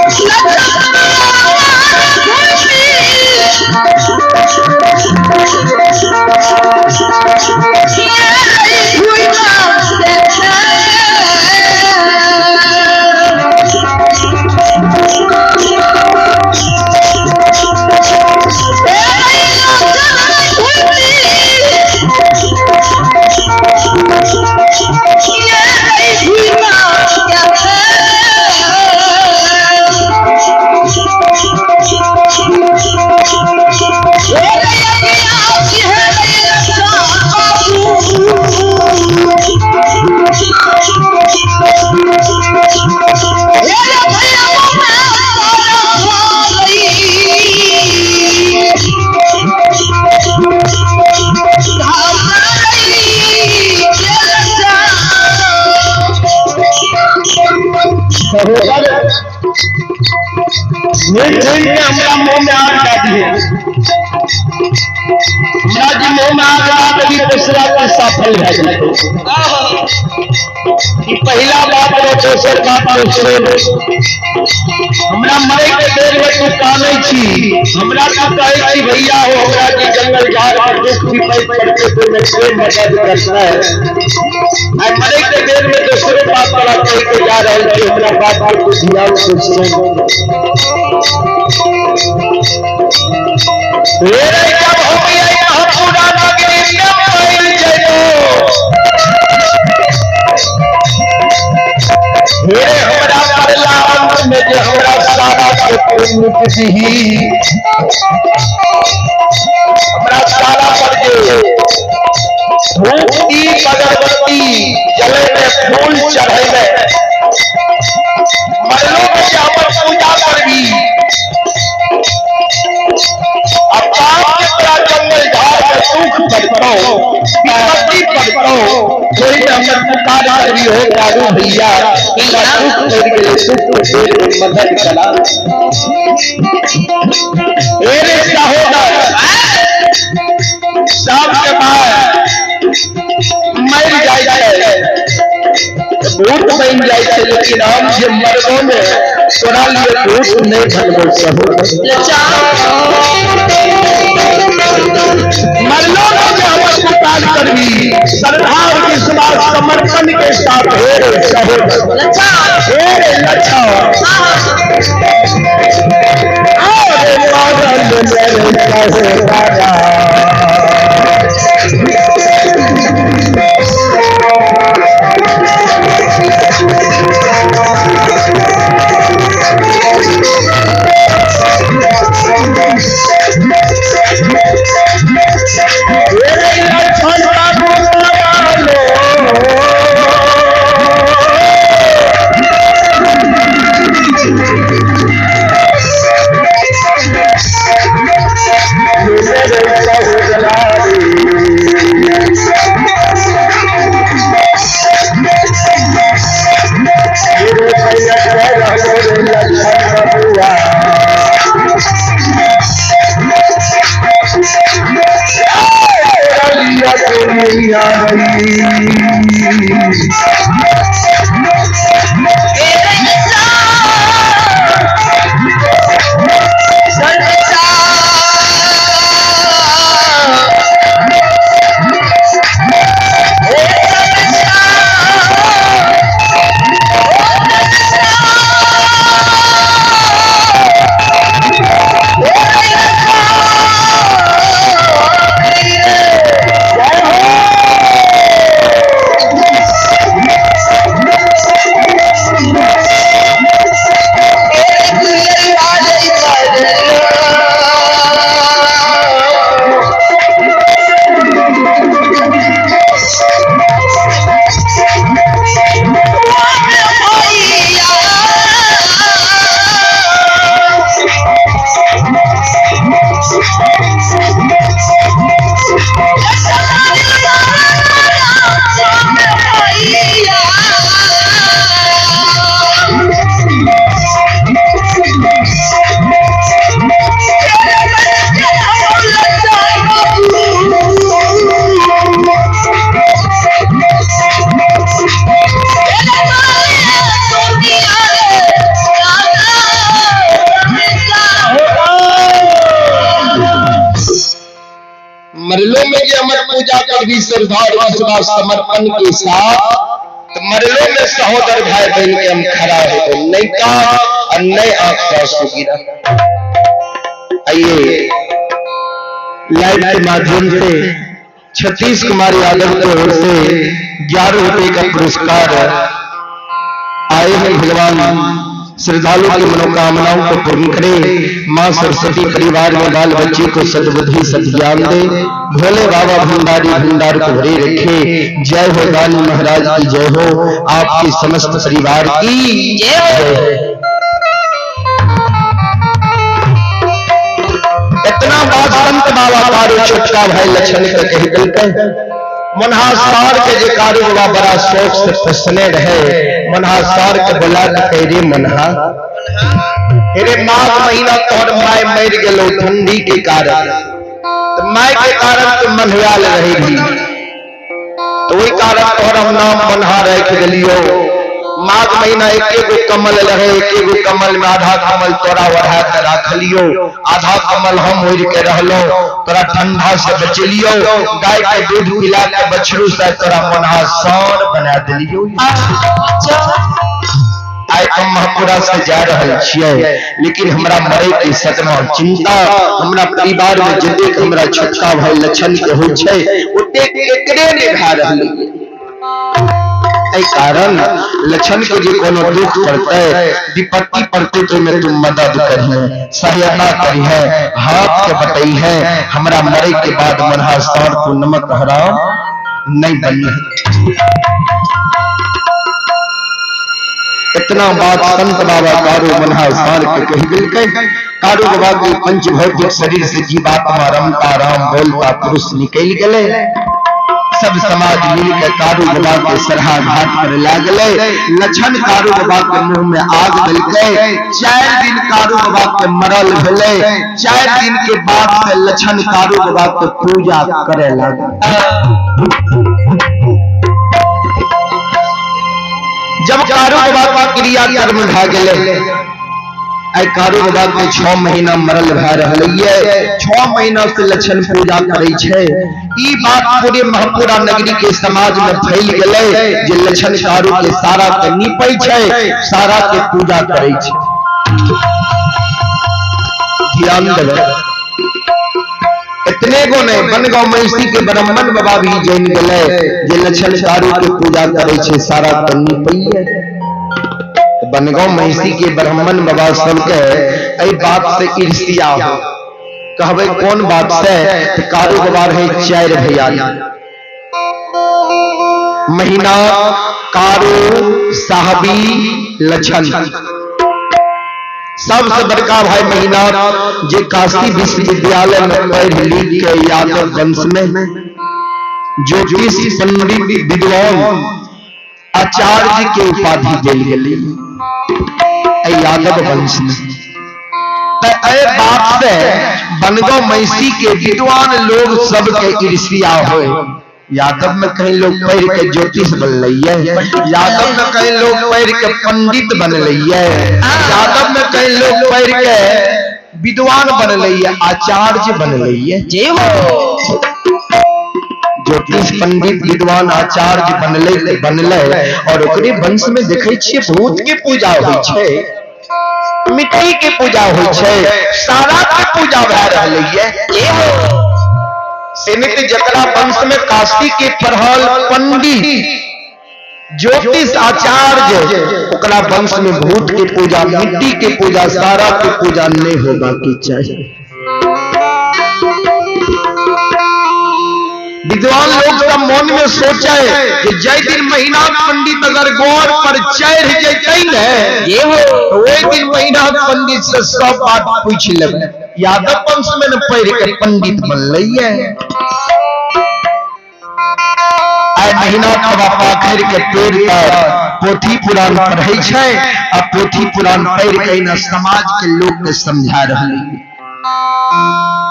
Let's go! हमरा मुंह में आग दे दिए, हमरा जी मुंह में आग लगा देली, दूसरा किस्सा फल भए जेतै। ई पहिला बात रहे, दोसर बात तो सुन। हमरा मरे के बेर में तू कानै छी, हमरा तू कहै छी भैया हो हमरा जी जंगल झाड़ पर दुख विपैत पड़ते तो मैं कोई मदद करता है। आ मरे के बेर में दोसरे बात तोरा कह के जा रहल छी, हमरा बात के तू ध्यान से सुन। रे जब हम यहाँ पूरा नगरी में मर जइबो, हे हमरा मरला अंत में जे हमरा सारा के पुण्य दीही, हमरा सारा पर जे धूप दीप अगरबत्ती जले में फूल चढ़े में मरलो में जे हमर पूजा करबी, अब बाप के तोरा जंगल झाड़ में दुख पड़तौ, विपत्ति पड़तौ, कोई में हमर पुकार करबी हो दारू भैया, हमरा दुख पड़ि गेलै, दुख के बेर में मदद करा। हे रे सहोदर, सबके माय मरि जाइ छै, भूत बनि जाइ छै, लेकिन हम जे मरबो में तोरा लिए भूत नहीं बनबो सहोदर। मरलो में जे हमर पुकार करबी, श्रद्धा और विश्वास समर्पण के साथ, हे रे सहोदर, हे रे लच्छा, अरे पागल मेरे सहोदरा। मरलो में जे हमर पूजा करबी श्रद्धा और विश्वास समर्पण के साथ, तो मरलो में सहोदर भाई बहन के हम खड़ा हो, नहीं का और नहीं आंख का आंसू गिरा। आइए लाइव के माध्यम से छत्तीस कुमार यादव की ओर से 11 रुपए का पुरस्कार आए हैं। भगवान श्रद्धालु की मनोकामनाओं को पूर्ण करे। माँ सरस्वती परिवार में बाल बच्चे को सद्बुद्धि सद्ज्ञान दे। भोले बाबा भंडारी भंडार को भरे रखे। जय हो दानी महाराज की जय हो, आपके समस्त परिवार की जय हो। इतना बात संत बाबा कारू छोटका भाई लक्षण के कह देलकै। मनहा सार के जे कारू बाबा बड़ा शौक से पोसने रहे, मनहा सार के बोला के कह रे मनहा, रे माघ महीना तोहर my मर गेलो ठंडी के कारण, तो my के कारण तू मनहुआल रही भी, तो वही कारण तोहर हम नाम मनहा रख दिलियो। माघ महीना एक एगो कमल रहे, एक एगो कमल में आधा कमल तोरा ओढ़ा के राखलियो, आधा कमल हम ओढ़ के रहलो, तोरा ठंडा से बचलियो, गाय के दूध पिला के बछरू से तोरा मनहा सार बना दिलियो। आइ हम महपुरा से जा रहल छियै, लेकिन हमरा मरे के सदमा चिंता हमरा परिवार में जतेक हमरा छोटका भाई लक्षण के होइ छै ओतेक एकरे ने भए रहल। एहि कारण लक्षण के जे कोनो दुख पड़तै, विपत्ति पड़तै, तो में तुम मदद करिहे, सहायता करिहे, हाथ के बतैहे। हमरा मरे के बाद मनहा सार तू नमक हराम नहीं बनी। इतना बात संत बाबा कारू मनहा सार के कह गेलकै। कारू बाबा के पंच भौतिक शरीर से जीवात्मा रमता राम बोलता पुरुष निकल गेलै। सब समाज मिलकर कारू बाबा के सरहा घाट पर लागले। लक्षण कारू बाबा के मुंह में आग देलकै। 4 दिन कारू बाबा के मरल भेलै। 4 दिन के बाद से लक्षण कारू बाबा के पूजा करे लागल। जब कारू बाबा के क्रिया कर्म भए गेलै, आई कारू बाबा के 6 महीना मरल भए रहलै, 6 महीना से लक्षण पूजा करै छै। ई बात पूरे महपुरा नगरी के समाज में फैल गेलै जे लक्षण कारू के सारा के नीपै छै, सारा के पूजा करै छै। ध्यान देबै, इतने गो नहीं, बनगांव महिषी के ब्राह्मण बाबा भी जान गेलै जे लक्षण कारू के पूजा करै छै, सारा के नीपैये। बनगांव महिषी के ब्राह्मण बाबा सबके एहि बात से ईर्ष्या हो। कहबै कोन बात से? तो कारू बाबा रहे 4 भैयारी, महीना कारू साहबी लक्षण। सबसे बड़का भाई महीना जे काशी विश्वविद्यालय में पढ़ लिख के यादव वंश में ज्योतिष पंडित विद्वान आचार्य के उपाधि देल गेलै यादव वंश में। बात से बनगांव महिषी के विद्वान लोग सबके ईर्ष्या होए। यादव में कहीं लोग पढ़ के ज्योतिष बनलै, यादव में कहीं लोग पढ़ के पंडित बनलै, यादव में कहीं लोग पढ़ के विद्वान बनलै, आचार्य बनलै। जय हो। ज्योतिष पंडित विद्वान आचार्य बनलै बनलै और ओकरे वंश में देखै छियै भूत के पूजा होइ छै, मिट्टी के पूजा होइ छै, सारा के पूजा भए रहलै ये। सीमित जकरा वंश में काशी के पढ़ल पंडित ज्योतिष आचार्य, ओकरा वंश में भूत के पूजा, मिट्टी के पूजा, सारा के पूजा नहीं होगा की चाहिए। विद्वान लोग सब मन में सोचे कि जय दिन महीना पंडित अगर गौर पर चढ़ जैतै ने, ये हो, तो वही दिन महीना पंडित से सब बात पूछ लेबै। यादव वंश में न पढ़ के पंडित बनलै। आइ महीना बाबा पाखरि के पेड़ पर पोथी पुराण पढ़ै छै आ पोथी पुराण पढ़ के न समाज के लोग के समझा रहलै।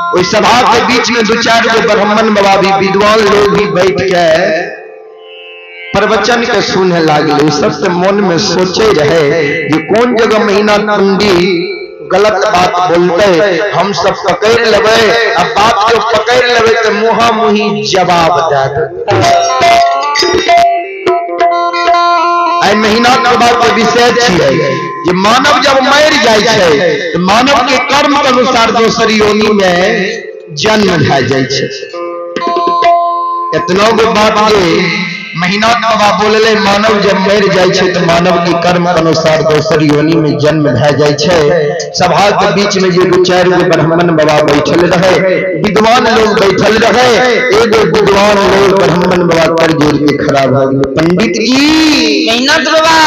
ओहि सभा के बीच में 2-4 गो ब्राह्मण बाबा भी विद्वान लोग भी बैठ के प्रवचन के सुने लागले। सबसे मन में सोचे रहे जे कोन जगह महीना पंडित गलत बात बोलते हम सब पकड़ लेबै, आ बात जो पकड़ लेबै तो मुहा मुही जवाब दे देबै। आइ महीना के बाद के विषय छियै जे मानव जब मरि जाइ छै तो मानव के कर्म के अनुसार दोसर योनि में जन्म भए जाइ छै। इतना गो बात जे महीना बाबा बोलले मानव जब मरि जाइ छै तऽ मानव के कर्म अनुसार दोसर योनि में जन्म भए जाइ छै। सभा के बीच में जे दू चारि गो ब्राह्मण बाबा बैठल रहे, विद्वान लोग बैठल रहे, एगो विद्वान लोग ब्राह्मण बाबा कर जोड़ के खड़ा भऽ गेलै। पंडित जी मेहनत बाबा,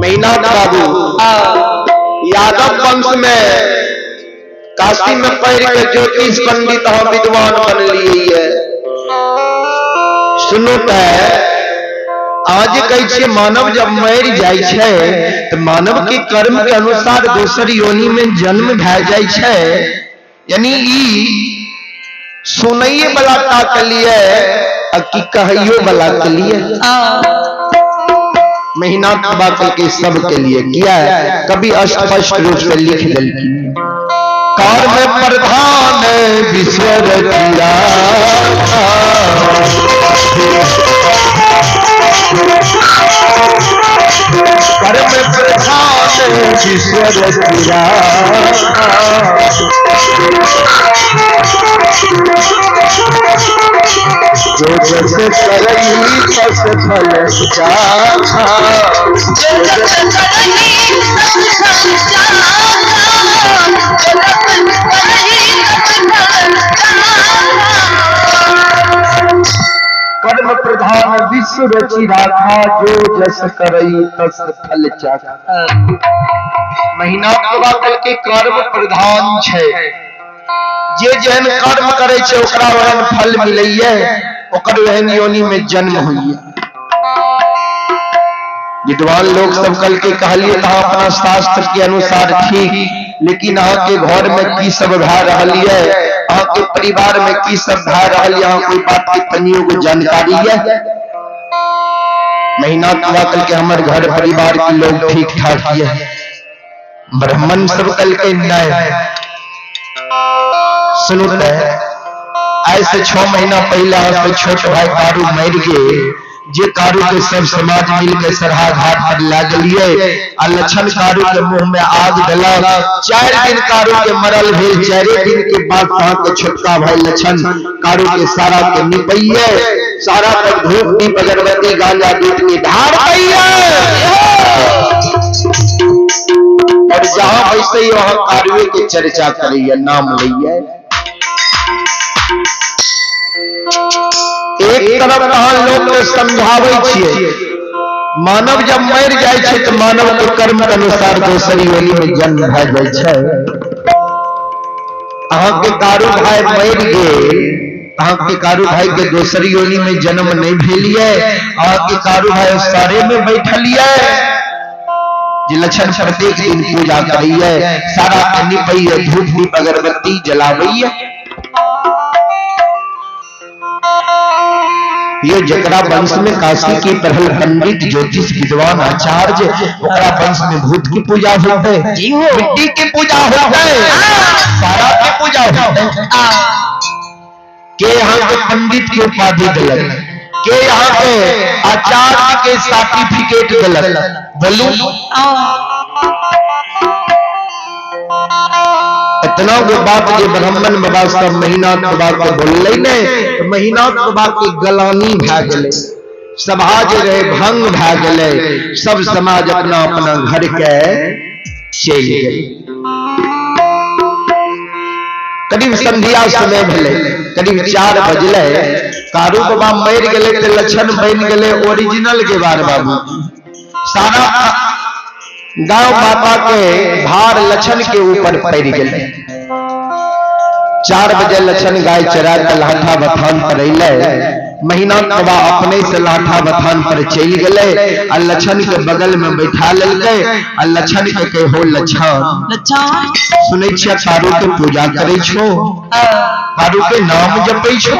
महीना बाबू यादव वंश में काशी में पढ़ के ज्योतिष पंडित हम विद्वान बनलिए। सुनो त आज कहै छियै मानव जब मरि जाइ छै तऽ मानव के कर्म के अनुसार दोसर योनि में जन्म भए जाइ छै। यानी ई सुनैये वाला टा के लिए आ की कहैयो वाला के लिए, महीना बाबा के सब के लिए किया कभी स्पष्ट रूप से लिख दिलखिन। कर्म प्रधान विश्व रचिया, कर्म प्रधान विश्व रचिया, जो जस करई तस फल चाखा, जो जस करही तस फल चाखा, जो जस करही तस फल चाखा। कर्म प्रधान विश्व रचि राखा, जो जस करई तस फल चाखा। महीना बाबा कहलकै कर्म प्रधान छै, जे जेहन कर्म करै छै ओकरा ओहन फल मिलैये, ओकर ओहन योनि में जन्म होइए। विद्वान लोग सब कल के कहलिए तऽ अपना शास्त्र के अनुसार ठीक, लेकिन अहाँ के घर में की सब भए रहल ये, अहाँ के परिवार में की सब भए रहल ये, अहाँ कोई बात के तनियो को जानकारी ये? महीना बाबा कल के हमर घर परिवार के लोग ठीक ठाक ये, ब्राह्मण सब कल के नहीं। सुनू त आइ से 6 महीना पहले अहाँ से छोट भाई कारू मरि गेल, जे कारू के सब समाज मिल के सरहा घाट पर लए गेलिए आ लक्षण कारू के मुंह में आग देलक। 4 दिन कारू के मरल भेल, 4 दिन के बाद अहाँ के छोटका भाई लक्षण कारू के सारा के निपैये, सारा पर धूप दीप अगरबत्ती गांजा दूध के ढार दैये और जहां वैसे ही वहां कारुए के चर्चा करैये, नाम लैये। एक तरफ अहाँ लोग के समझाबै छियै मानव जब मरि जाइ छै तऽ मानव के कर्म के अनुसार दोसर योनि में जन्म भए जाइ छै। अहाँ के कारू भाई मरि गेल, अहाँ के कारू भाई के दोसर योनि में जन्म नहीं भेल ये, अहाँ के कारू भाई सारे में बैठल ये जे लक्षण प्रत्येक दिन पूजा करैये, सारा के निपैये, धूप दीप अगरबत्ती जलाबैये। ये जकरा वंश में काशी के पढ़ल पंडित ज्योतिष विद्वान आचार्य, ओकरा वंश में भूत की पूजा होते, मिट्टी की पूजा होते, सारा के पूजा होते। के यहाँ के पंडित के उपाधि दिलक, के यहाँ के आचार्य के सर्टिफिकेट दिलक, बोलू इतना गो बात जे ब्राह्मण बाबा सब महीना बाबा के बोलले ने, तो महीना बाबा के गलानी भए गेलै, सभा जे रहे भंग भए गेलै, सब समाज अपना अपना घर के चलि गेलै। करीब संध्या समय भेलै, करीब 4 बजलै, कारू बाबा मरि गेलै तऽ लक्षण बनि गेलै ओरिजिनल के बार बाबू। सारा गांव बाबा के भार लक्षण के ऊपर पड़ गेलै। 4 बजे लक्षण गाय चरा के लाठा बथान पर अयलै, महीना बाबा अपने से लाठा बथान पर चलि गेलै आ लक्षण के बगल में बैठा लेलकै आ लक्षण के कहो लक्षण सुनै छियै कारू के पूजा करै छो, कारू के नाम जपै छो,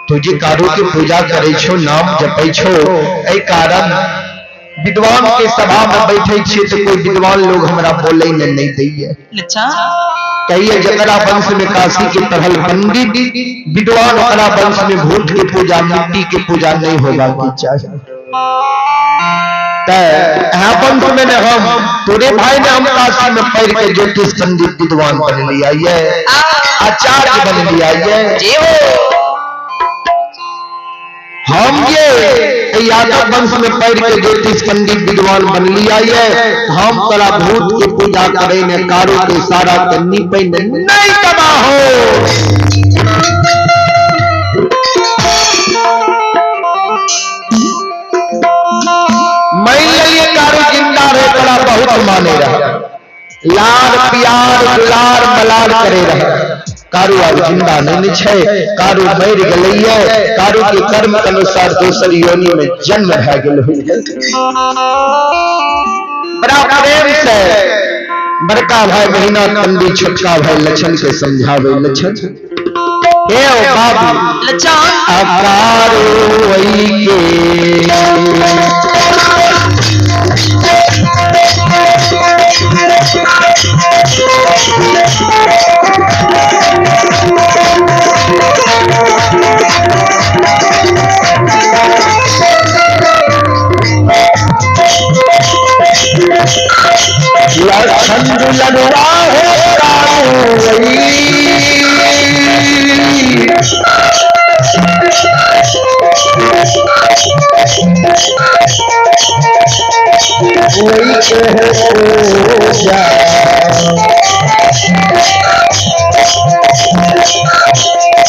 तू जे कारू के पूजा करै छो, नाम जपै छो, एहि कारण विद्वान के सभा में बैठे छियै तऽ कोई विद्वान लोग हमरा बोलै ने नहीं दैये। कहिए जकरा वंश में काशी के पढ़ल पंडित विद्वान, ओकरा वंश में भूत के पूजा मिट्टी के पूजा नहीं होगा के चाही। वंश में ने हम तोरे भाई ने हम काशी में पढ़ के ज्योतिष पंडित विद्वान बन लिया ये, आचार्य बन लिया ये। हम ये यादव वंश में पढ़ के ज्योतिष पंडित विद्वान बन लिया ये, हम तोरा भूत के पूजा करे ने कारू के सारा के नीपे ने नहीं दबा हो। मैं लिए कारू जिंदा रहे तोरा बहुत माने रहा, लार प्यार दुलार मलार करे रहे। कारू अब जिंदा नहीं छे, कारू मर गेलैये, कारू के कर्म के अनुसार दोसर योनि में जन्म भए गेल होई। बड़ा प्रेम से बड़का भाई महीना पंडित छोटका भाई लछन के समझावे, लछन हे ओ बाबू लछन अकारू वही के लछन दुलनुआ हो कारू वही। वही के पूजा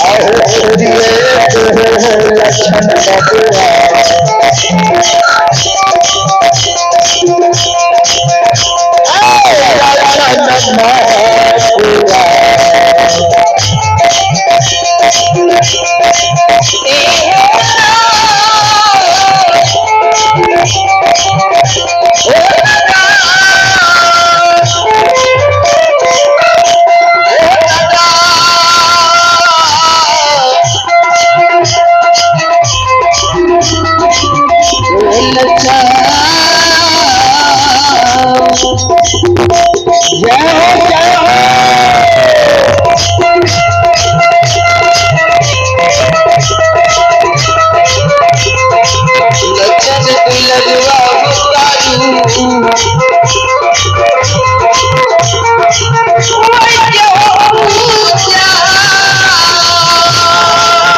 आओ सूर्य लछन बबुआ। लछन बबुआ। जय हो जय हो। लछन दुलरुआ हो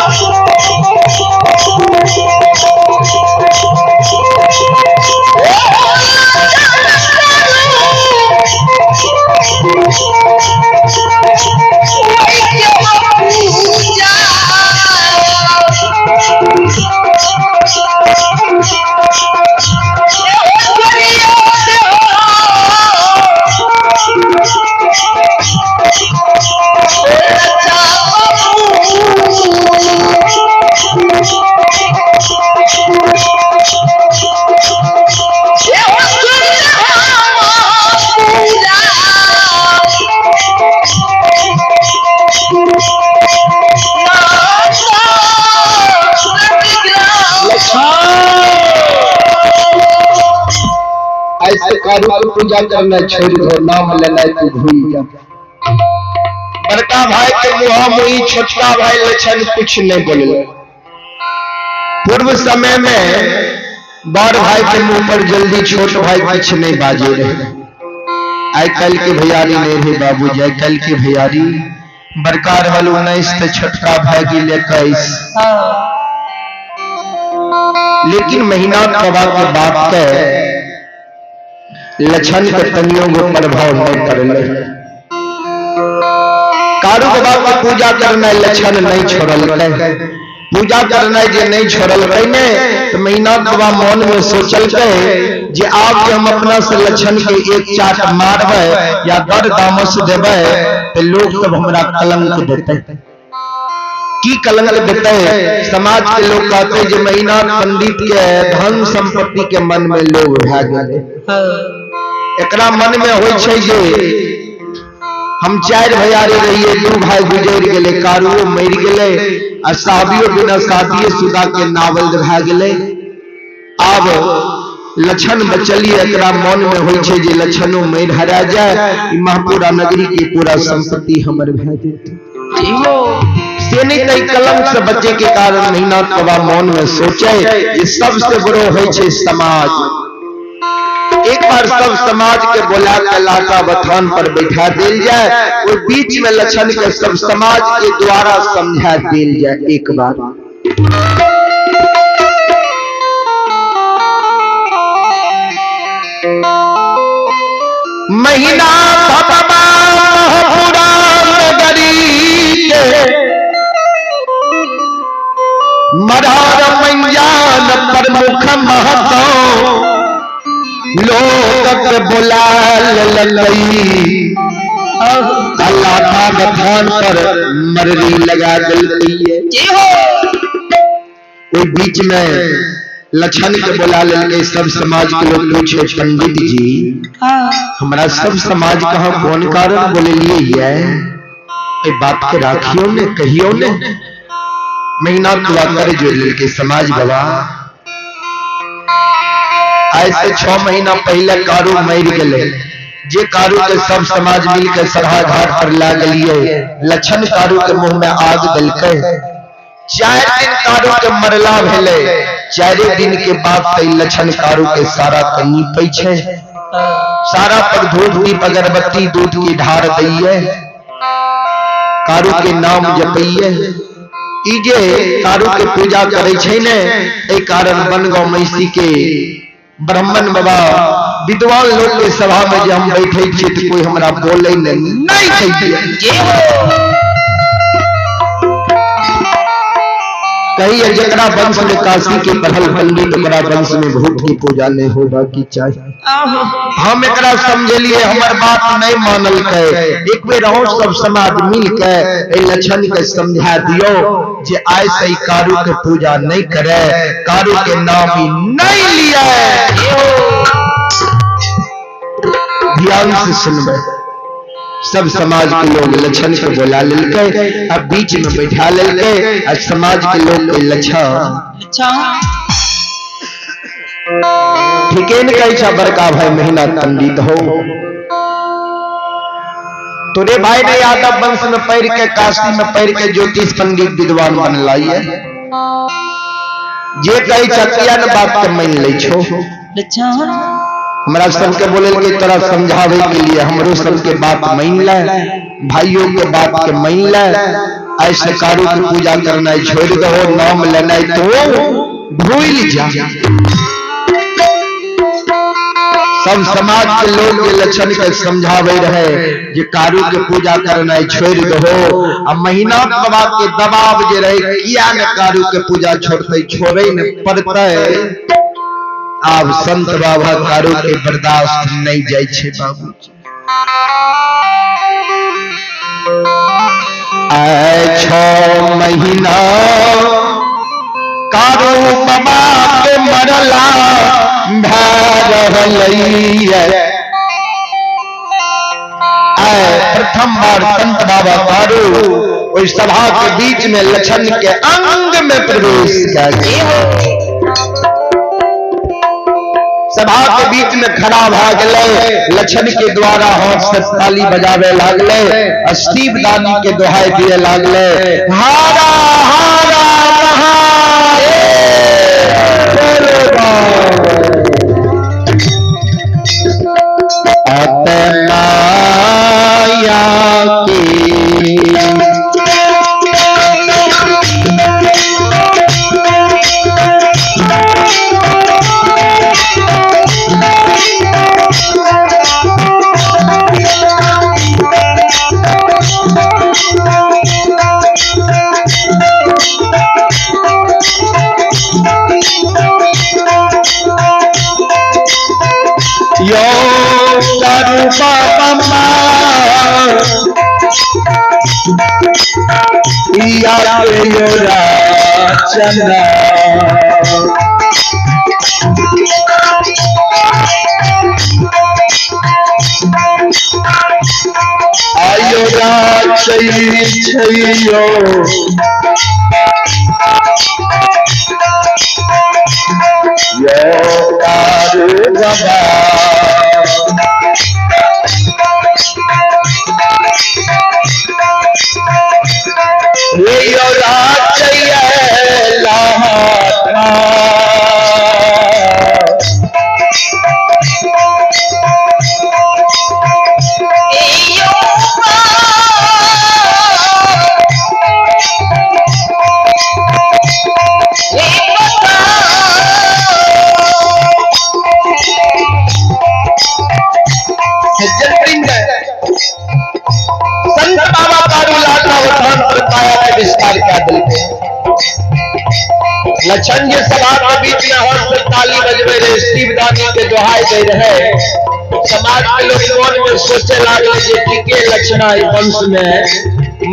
कारू ऐसे कारू की पूजा करना छोड़ दो, नाम लेना तू भूल जा। बड़का भाई के मुहा मुही छोटका भाई लछन कुछ नहीं बोले। पूर्व समय में बड़ भाई के मुंह पर जल्दी छोट भाई कुछ नहीं बाजे रहे। आई कल के भैयारी नहीं रहे बाबूजी, आई कल के भैयारी बड़का रहल 19 तो छोटका भाई के 21। लेकिन महीना बाबा के बाप के लछन के तनियों को प्रभाव नहीं पड़ले। कारू बाबा के पूजा करना लछन नहीं छोड़ल, पूजा करना जे नहीं छोड़ल ने तो महीना बाबा मन में सोचल के जे आप जे हम अपना से लछन के एक चाट मारबे या दर दामस देबे तो लोग सब हमरा कलंक देते। की कलंक देते? समाज के लोग कहते जे महीना पंडित के धन संपत्ति के मन में लोग भए गेले। एकरा मन में होय छै जे हम 4 भैयारी रहिए, 2 भाई गुजर गेले, कारुओ मर गेले आ साहबियो बिना शादी शुदा के नावल भए गेले। आब लछन बचलिए, एकरा मन में होय छै जे लछनो मर हरा जाए, ई महपुरा नगरी के पूरा संपत्ति हमर भए जेतै। से नहीं तो कलंक से बचे के कारण महीना बाबा मन में सोचे जे सबसे बड़ो होय छै समाज। एक बार सब समाज के बोला के लाटा बथान पर बैठा दिल जाए और बीच में लछन के सब समाज के द्वारा समझा दिल जाए एक बार। महीना बाबा पूरा नगरी के मरार मंजान प्रमुख महतो लोगक बुला ललई अल्लाह पाक थान पर मररी लगा दिलकै। ओहि बीच में लक्षण के बुला लेलकै। सब समाज के लोग पूछे, पंडित जी हमरा सब समाज कहाँ कौन कारण बोलेलिए ये बात के राखियो ने कहियो ने। महीना तुआ कर जोड़ लेलकै समाज बाबा। आज से 6 महीना पहले कारू मर गए, जे कारू के सब समाज मिल के सभा घाट पर ला गलिए। लक्षण कारू के मुंह में आग दिलकै। 4 दिन कारू के मरला भेले, 4 दिन के बाद से लक्षण कारू के सारा कहीं पै छै, सारा पर धूप दीप अगरबत्ती दूध की ढार दैये, कारू के नाम जपैये। ई जे कारू के पूजा करे छै ने, एहि कारण बनगांव महिषी के ब्राह्मण बाबा विद्वान लोग के सभा में जे हम बैठे छी तो कोई हमरा बोले नहीं दैये। कहिए जकरा वंश में काशी के पढ़ल पंडित ओकरा वंश में भूत की पूजा नहीं होगा की चाहिए। हम एकरा समझलिए, हमर बात नहीं मानल के। एक बेर अहूँ सब समाज मिल के एहि लक्षण के समझा दियो जे आइ से ई कारू के पूजा नहीं करे, कारू के नाम ही नहीं लिये। ध्यान से सुनबे। सब समाज के लोग लक्षण के बोला लेलकै, अब बीच में बैठा लेलकै। आ समाज के लोग के लक्षण ठीके ने कहै छा बड़का भाई महीना पंडित हो तोरे भाई ने यादव वंश में पढ़ के काशी में पढ़ के ज्योतिष पंडित विद्वान बनला ये। जे कहै छा किया ने बात के मान लै छो। हमरा सबके बोले के तरह समझावे के लिए हमरो सबके बात मान ले, भाइयों के बात के मान ले। ऐसे कारू की पूजा करना छोड़ दो, नाम लेना तो भूल जा। सब समाज के लोग के लक्षण के समझावे रहे जे कारू के पूजा करना छोड़ दो। आ महीना बाबा के दबाव जे रहे किया ने कारू के पूजा छोड़ते, छोड़े ने पड़ते। आब संत बाबा कारू के बर्दाश्त नहीं जाय छे बाबूजी। आए 6 महीना कारू बाबा के मरला भै रहलैये। आए प्रथम बार संत बाबा कारू ओहि सभा के बीच में लक्षण के अंग में प्रवेश कर सभा के बीच में खड़ा भा गए। लक्षण के द्वारा हाथ से ताली बजावे लागले, शिव दानी के दोहाई दिए लागले, हारा हारा महादेव। माया की यो करू बाबा या यो राचना। आयो राचई छइयो यो कारू बाबा। यो राचैया लाहा लक्षण जे सभा के बीच में हंस के ताली बजबे रहे, शिवदानी के दोहाई दे रहे। समाज के लोग मन में सोचे लागले जे ठीके लक्षणा वंश में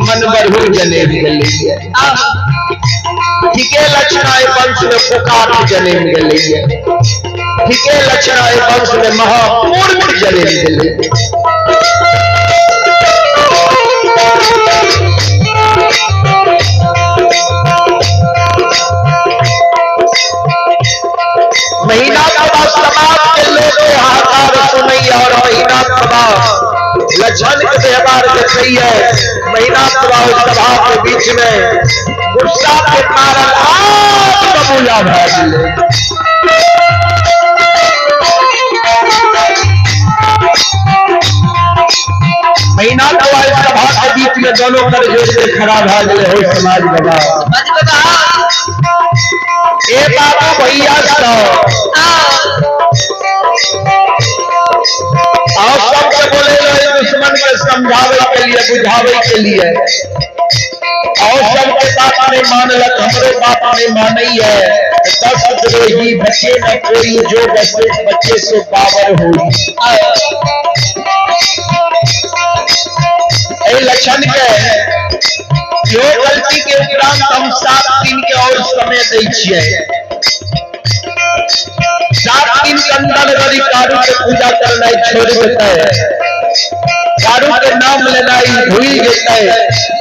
मन बढ़ू जनेम गेलै, ठीके लक्षणा वंश में पुकार जनेम गेलै, ठीके लक्षणा वंश में महामूर्ख जनेम गेलै। महीना के बाद समाज के लोग हाहाकार सुनैया और महीना के बाद लक्षण के व्यवहार देखैया। महीना के बाद सभा के बीच में गुस्सा के मारल आग बबूला भए गेलै। महीना के बाद सभा के बीच में दोनों कर जोड़ के खड़ा भए गेलै। हो समाज बाबा, ए बाबू भैया सब आप सबके बोले रहे दुश्मन के समझावे के लिए, बुझावे के लिए। और सबके बाप नहीं मानलक, हमरो बाप नहीं मानई है। 10 द्रोही बचे न कोई, जो बचे बचे सो बाबर होई। ए लक्षण के जो गलती के उपरांत हम 7 दिन के और समय दै छियै। 7 दिन के अंदर यदि कारू के पूजा करनाइ छोड़ देतै, कारू के नाम लेनाइ भूल जेतै,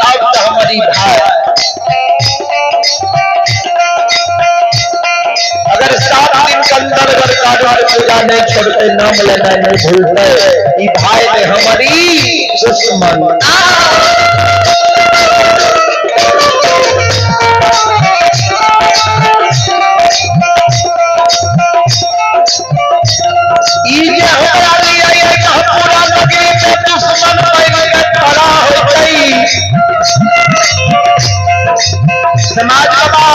तब तो हमारी भाई। अगर 7 दिन के अंदर अगर कारू के पूजा नहीं छोड़ते, नाम लेना नहीं भूलते, ई भाई ने हमारी दुश्मन। ई जे हमरा लिए एक पूरा नगरी में दुश्मन बन के खड़ा हो गई। समाज बाबा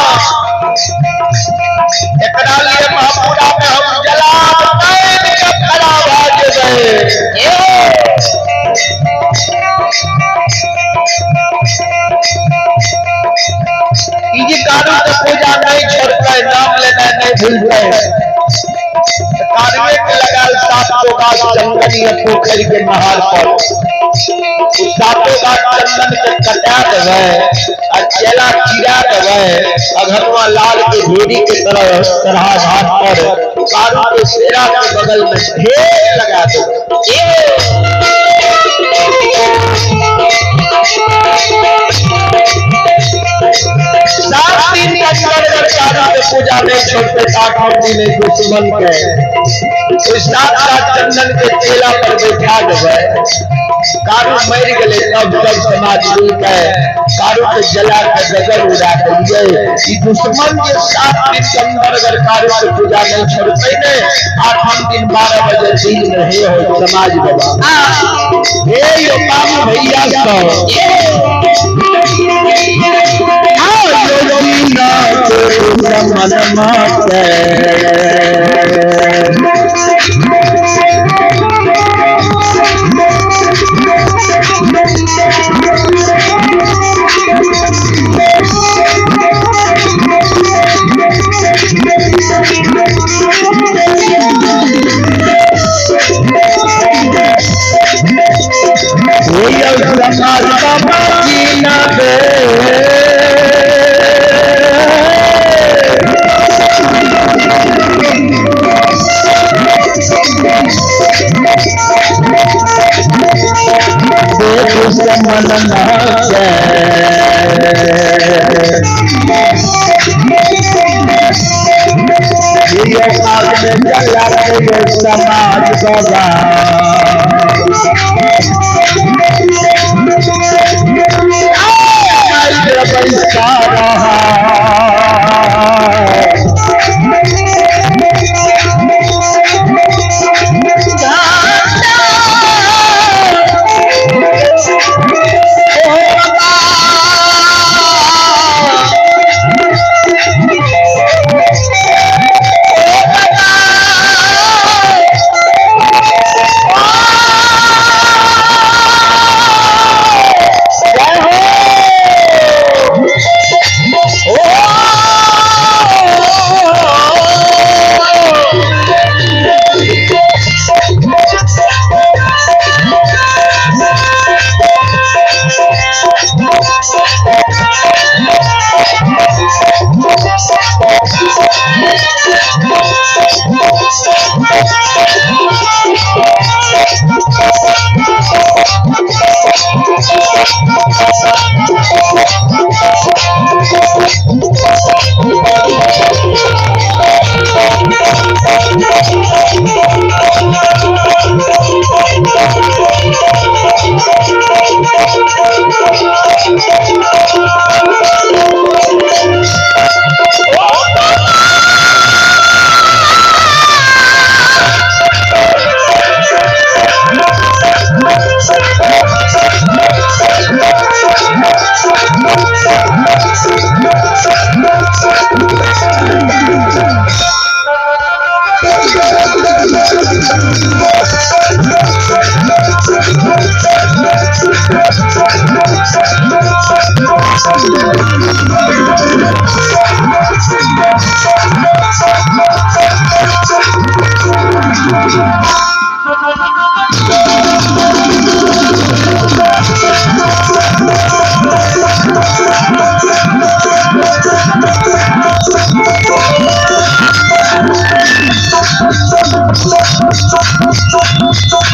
एकरा लिए महापुरा में हम जला बन के खड़ा भऽ जेबै। ई जे कारू के पूजा नहीं छोड़ते, नाम लेना नहीं भूलते, कारुए के लगाल 7 गाछ चंदन या पोखर के महार पर 7 गाछ चंदन के कटा देबै आ चेला चिरा देबै, अघनुआ लाल के भेड़ी के तरह तरहा घाट पर कारू के सेरा के बगल में ढेर लगा देबै। 7 दिन के अंदर अगर कारू के पूजा नहीं छोड़ते, 8 दिन दुश्मन के तो 7 गाछ चंदन के चेला पर बैठा देबै। कारू मर गेलै तब सब समाज मिल के कारू के जला के गजर उड़ा देलियै। ई दुश्मन के 7 दिन के अंदर अगर कारू के पूजा नहीं छोड़ते ने, 8 दिन 12 बजे दिन में हे हो समाज बाबा। हे यो बाबू भैया सब समाज बाबा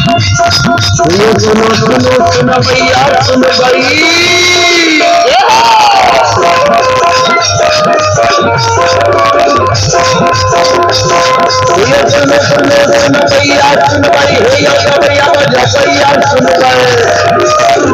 सुनो सुनो सुनो सुनो भैया सुनो भाई। सुनो सुनो सुनो सुनो भैया सुनो भाई, हे भैया भैया सुनो भाई।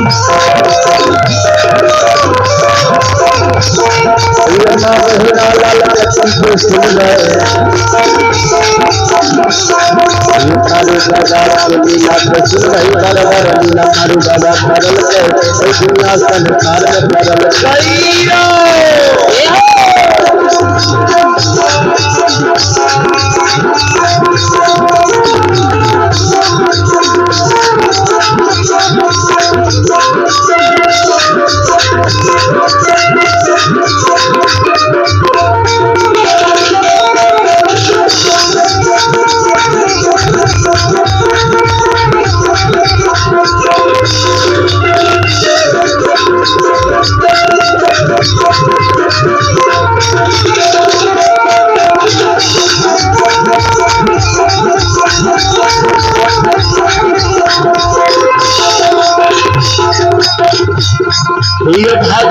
ये भगत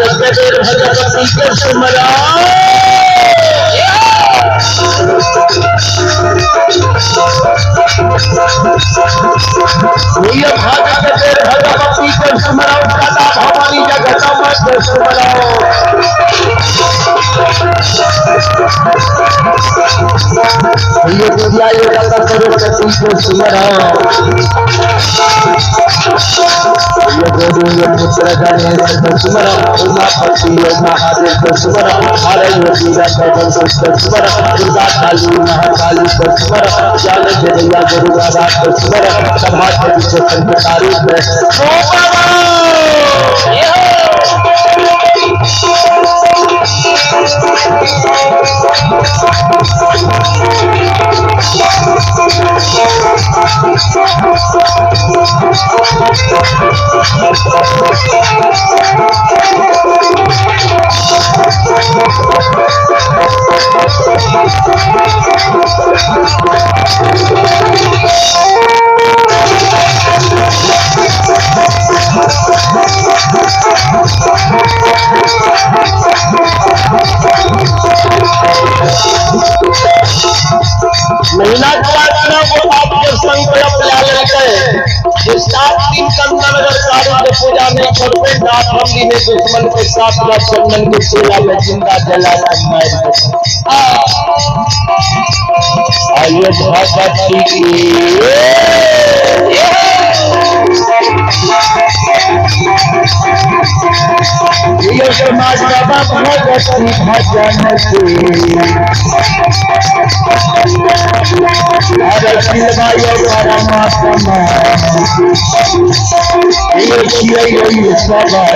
भगवती के सुमरा ये भगत भगवती के सुमरा सदा भवानी जगत मत सुमरा। ये विद्या ये सरस्वती के सुमरा ये गुरु ये पुत्र गणेश के सुमरा उमापति ये महादेव के सुमरा हरे योगी पवन के सुमरा दुर्गा काली महाकाली के सुमरा ज्ञान देवैया गुरु बाबा के सुमरा सभा के विश्व संतकारी के महीना के बाद ना वो आपके संकल्प ला लेते जो 7 दिन के अंदर अगर सारी के पूजा नहीं करते आप हमनी ने दुश्मन के साथ का चंदन के चेला में जिंदा जला मार आइए भगवती की। ये समाज बाबा भगवती भजन से अरे शिवाय परमात्मा ये ये सवारा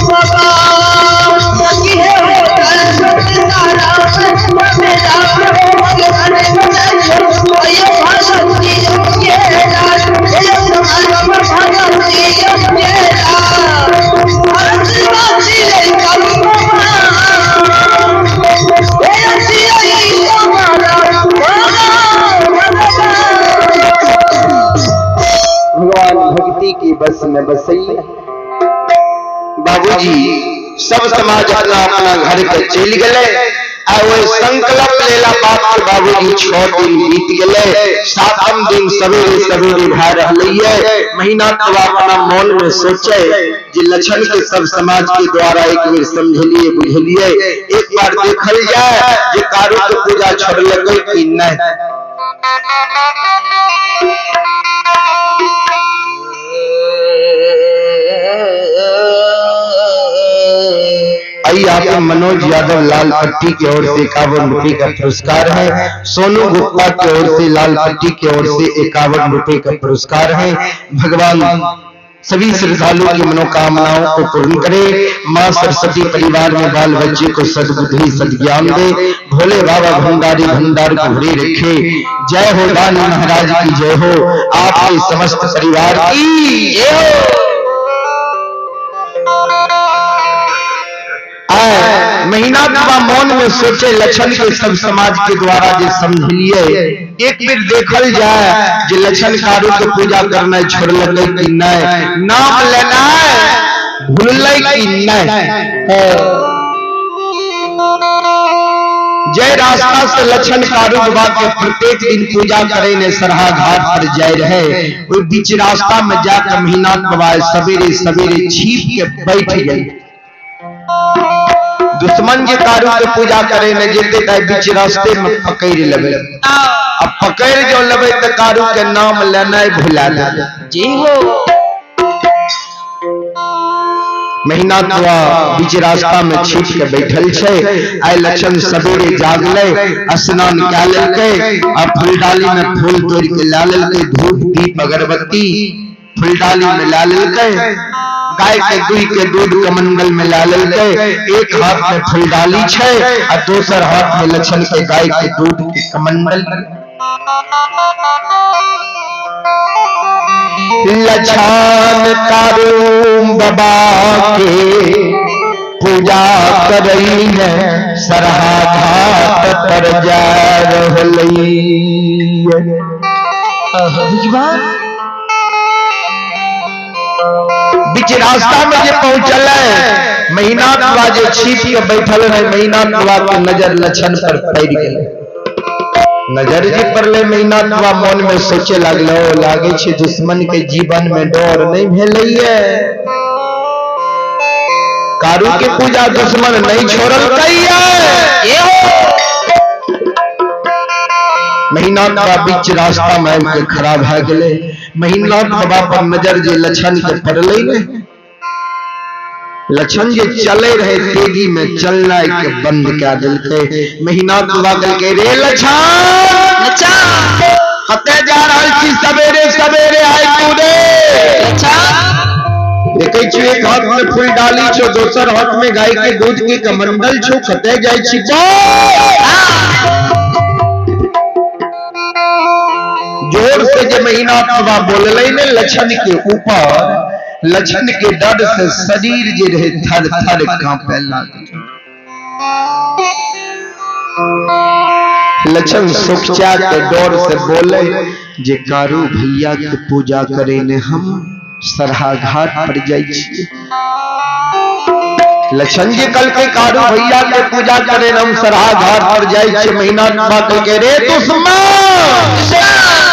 Baba, बस में बसैया। बाबूजी सब समाज अपना अपना घर के चलि गेलै आ ओहि संकल्प लेला बात के बाबूजी 6 दिन बीत गेलै। 7म दिन सवेरे सवेरे भए रहलैये। महीना तो अपना मन में सोचे जे लक्षण के सब समाज के द्वारा एक बेर समझलिए बुझलिए, एक बार देखल जाए जे कारू के पूजा छोड़लकै कि नहीं। आइए आपको मनोज यादव लाल पट्टी की ओर से 51 रुपए का पुरस्कार है। सोनू गुप्ता की ओर से लाल पट्टी की ओर से 51 रुपए का पुरस्कार है। भगवान सभी श्रद्धालुओं की मनोकामनाओं को पूर्ण करे। माँ सरस्वती परिवार में बाल बच्चे को सद्बुद्धि सद्ज्ञान दे। भोले बाबा भंडारी भंडार को भरे रखे। जय हो दानी महाराज की जय हो। आपके समस्त परिवार की जय हो। महीना बाबा मन में सोचे लक्षण के सब समाज के द्वारा जे समझलिए, एक बेर देखल जाए जे लक्षण कारू के पूजा करना छोड़लकै कि नहीं, नाम लेना भूललै कि नहीं। जय रास्ता से लक्षण कारू बाबा के प्रत्येक दिन पूजा करे ने सरहा घाट पर जाय रहे, ओहि बीच रास्ता में जाकर महीना बाबा सवेरे सवेरे छिप के बैठ गए। दुश्मन जे कारू के पूजा करे ने जेते त बीच रास्ते में पकड़ लेबे। अब पकड़ जो लेबे त कारू के नाम लेनाय भुला देबे। जी हो। महीना तो बीच रास्ता में छिप के बैठल छै। आइ लक्षण सवेरे जागले, स्नान कए लेलकै आ फुलडाली में फूल तोड़ के ला लेलकै, धूप दीप अगरबत्ती फुलडाली में ला लेलकै, गाय के दुई के दूध कमंडल में ला लेलकै। एक हाथ में फुलडाली छै आ दोसर हाथ में लक्षण के गाय के दूध के कमंडल। लक्षण कारू बाबा के पूजा करई ने सरहा घाट पर जा रहलै। बीच रास्ता में जे पहुंचल है महीना बाबा जे छिप के बैठल रहे, महीना बाबा के नजर लक्षण पर पड़ गेल। नजर जे पड़ले महीना बाबा मन में सोचे लागलो, लागे छे दुश्मन के जीवन में डर नहीं भेलैये, कारू के पूजा दुश्मन नहीं छोड़लकै। महीना बाबा बीच रास्ता में आबि के खड़ा भए गेलै। महीना बाबा पर नजर जे लक्षण के पड़लै ने, लक्षण जे चले रहे तेजी में चलना के बंद कए देलकै। महीना बाबा कहलकै, रे लक्षण कतऽ जा रहल छी सवेरे सवेरे आइ तू रे? देखै छी एक हाथ में फूल डाली छो, दोसर हाथ में गाय के दूध के कमंडल छो, कतऽ जाइ छी? जोर से जे महीना बाबा बोललै ने लक्षण के ऊपर, लक्षण के डर से शरीर जे रहे थर थर कांपे लागल। लक्षण सुखचा के डर से बोले जे कारू भैया के पूजा करे ने हम सरहा घाट पर जाइ छी। लक्षण जी कल के कारू भैया के पूजा करे हम सरहा घाट पर जाइ छी। महीना बाबा कहलकै, रे दुश्मन,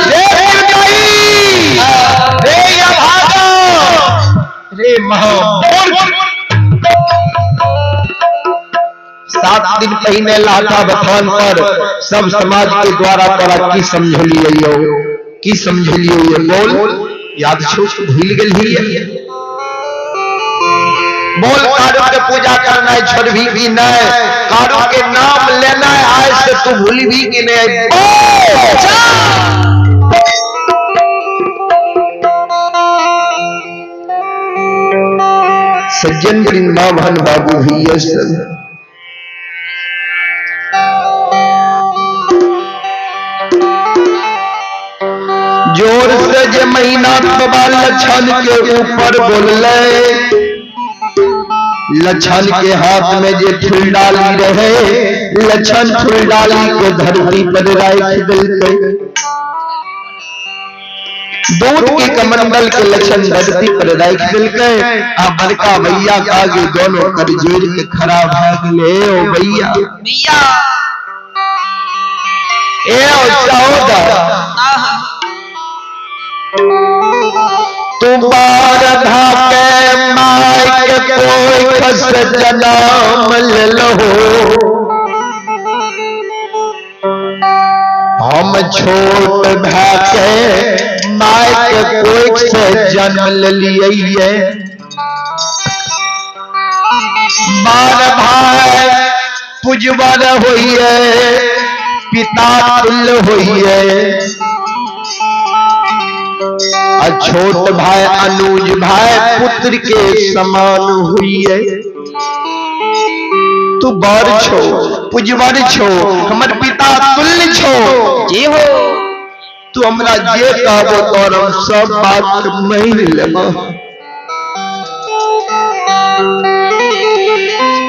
रे निर्दयी, रे अभागा, रे महामूर्ख, 7 दिन पहिने लाटा बथान पर सब समाज के द्वारा तोरा की समझलिए यो, की समझलिए ये बोल याद छो, भूल गेलही? बोल कारू के पूजा करना छोड़भी कि नहीं, कारू के नाम लेना आज से तू भूलभी कि नहीं? सज्जन वृंदावन बाबू भैया सब जोर से जे महीना बाबा लक्षण के ऊपर बोलले, लक्षण के हाथ में जे फुलडाली रहे, लक्षण फुलडाली के धरती पर राख देलकै। दूध के कमंडल के लक्षण धरती पर राखि देलकै आ बड़का भैया के आगे दोनों कर जोड़ के खड़ा भए गेलै। ओ भैया भैया ए ओ सहोदर, तू बार धाके my के कोई खस जनाम लेलहो, हम छोट भाके my के कोई से जन्म लेलिए। बार भाई पुजवर होइए, पिता तुल्य होइए, आ छोट भाई अनुज भाई पुत्र के समान होइए। तू बड़ छो, पुजवर छो, हमर पिता तुल्य छो। जी हो। तू हमरा जे कहबो तोर हम सब बात मान लेबो।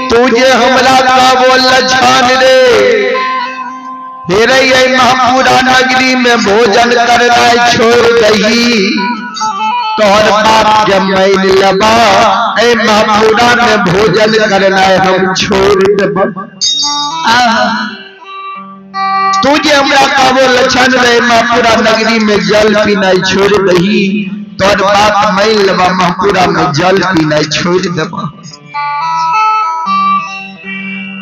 तू जे हमरा कहबो लछन रे, हेरे ये महापुरा नगरी में भोजन करनाइ छोड़ दही, तोहर बाप के मान लेबा। ए महापुरा में भोजन करनाइ हम छोड़ देबो। तू जे हमरा कहबो लछन रे महापुरा नगरी में जल पीनाइ छोड़ दही, तोहर बाप मान लेबा, महापुरा में जल पीनाइ छोड़ देबा।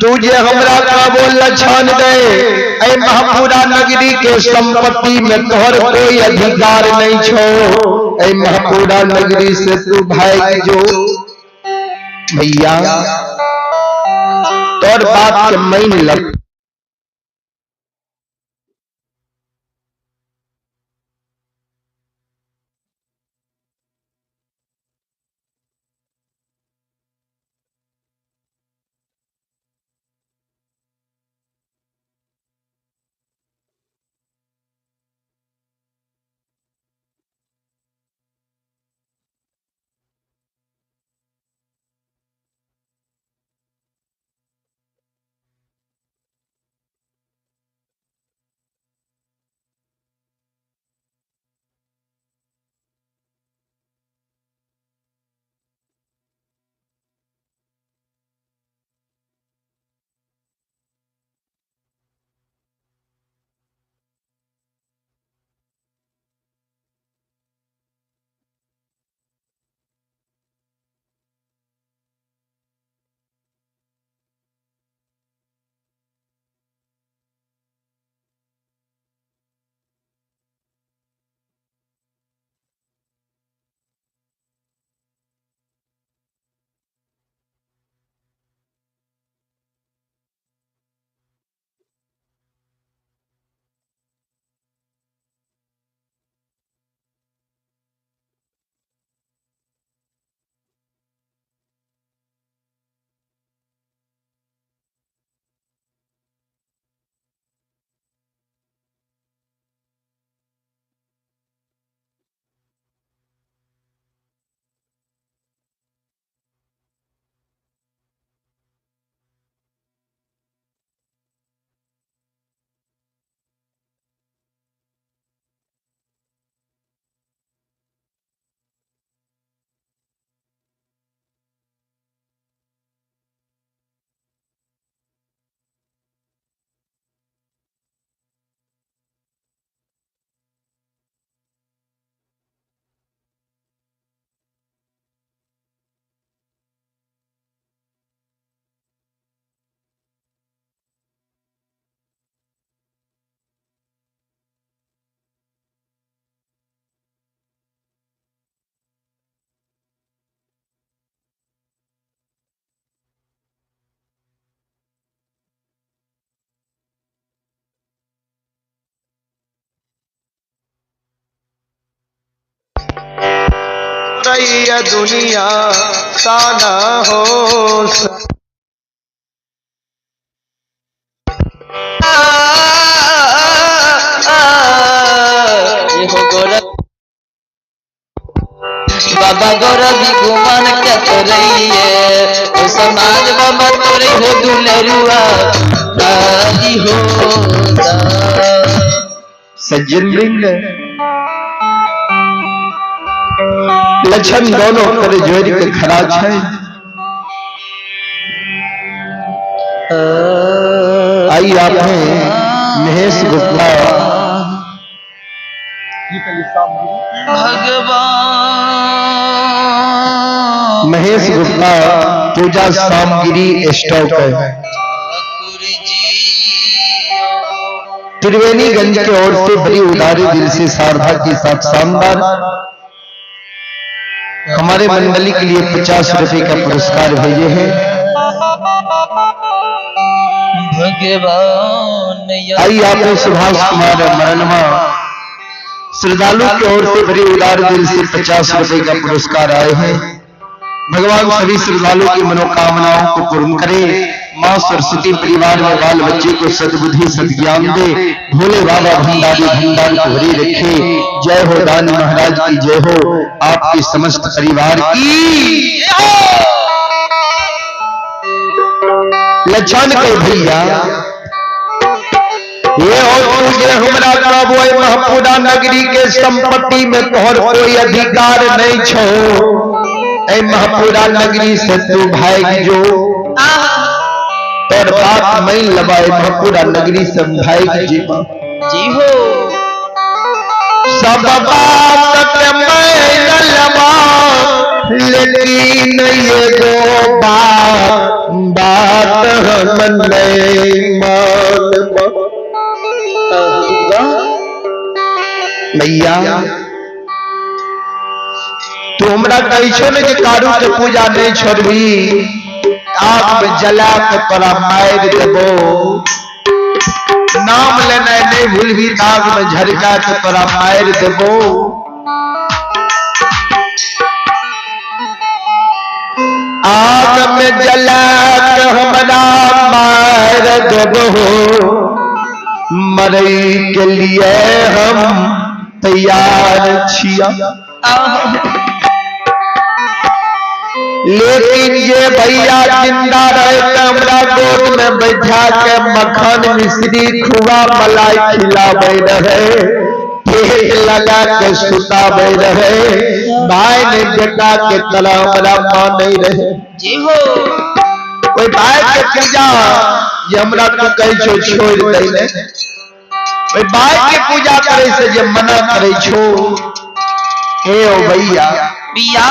तू जे हमरा कहबो लछन रे, ए महापुरा नगरी के संपत्ति में तोहर कोई अधिकार नहीं छो, ए महापुरा नगरी से तू भाग जो। भैया तोहर बाप के मान लग। दुनिया साना हो। बाबा गौरव गुमान के तोरैये ओ समाज बाबा तोरे हो दुलरुआ दादी हो। सज्जन वृंद, लक्षण दोनों कर जोड़ के खड़ा छै। आई आप हैं महेश गुप्ता। भगवान महेश गुप्ता पूजा सामग्री स्टॉक है, त्रिवेणीगंज की ओर से बड़ी उदारी दिल से श्रद्धा के साथ शानदार हमारे मंडली के लिए 50 रुपए का पुरस्कार भेजे हैं। भगवान आई आपने सुभाष कुमार मरनवा श्रद्धालु की ओर से बड़ी उदार दिल से 50 रुपए का पुरस्कार आए हैं। भगवान सभी श्रद्धालु की मनोकामनाओं को पूर्ण करे। माँ सरस्वती परिवार में बाल बच्चे को सद्बुद्धि सद्ज्ञान दे। भोले बाबा भंडारी भंडार को भरी रखे। जय हो दानी महाराज की जय हो, आपके समस्त परिवार की। लक्षण के भैया ये हो तुझे हमरा कहबो महपुरा नगरी के संपत्ति में तोहर कोई अधिकार नहीं छो। ए महपुरा नगरी से तू भाग जो, तोर बाप मैं लबाए महपुरा नगरी से भाग जीवा। जी हो सब बात के मैं लबा, लेकिन ये गो बात बात हम नहीं मानबा। भैया तू हमरा कहै छो ने कि कारू के पूजा नहीं छोड़बी, आग में जला के तोरा मारि देबो। नाम लेनाइ नहीं भूलबी, आग में झरका के तोरा मारि देबो। आग में जला के हमरा मारि देबो, मरै के लिए हम तैयार छिया। लेकिन ये भैया जिंदा रहे तो हमरा गोद में बैठा के मक्खन मिश्री खुआ मलाई खिलावे रहे, ठेक लगा के सुतावे रहे। भाई ने बेटा के तरह हमरा माने रहे। जी हो कोई भाई के पूजा ये हमरा तो कहे छो छोड़ दे ने, कोई भाई के पूजा करे से जे मना करे छो। ए ओ भैया बिया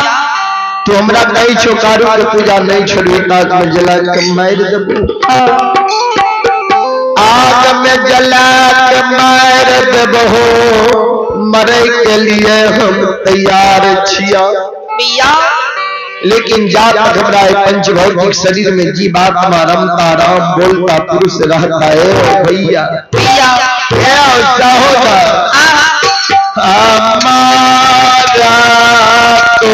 तू हमरा कहे छो कारू के पूजा नहीं छोड़बी, आग में जला के मारि देबो। आग में जला के मारि देबो, मरे के लिए हम तैयार छिया। बिया लेकिन जा तक हमरा पंच भौतिक शरीर में जीवात्मा रमता राम बोलता पुरुष रहता है। भैया बिया हमारा तो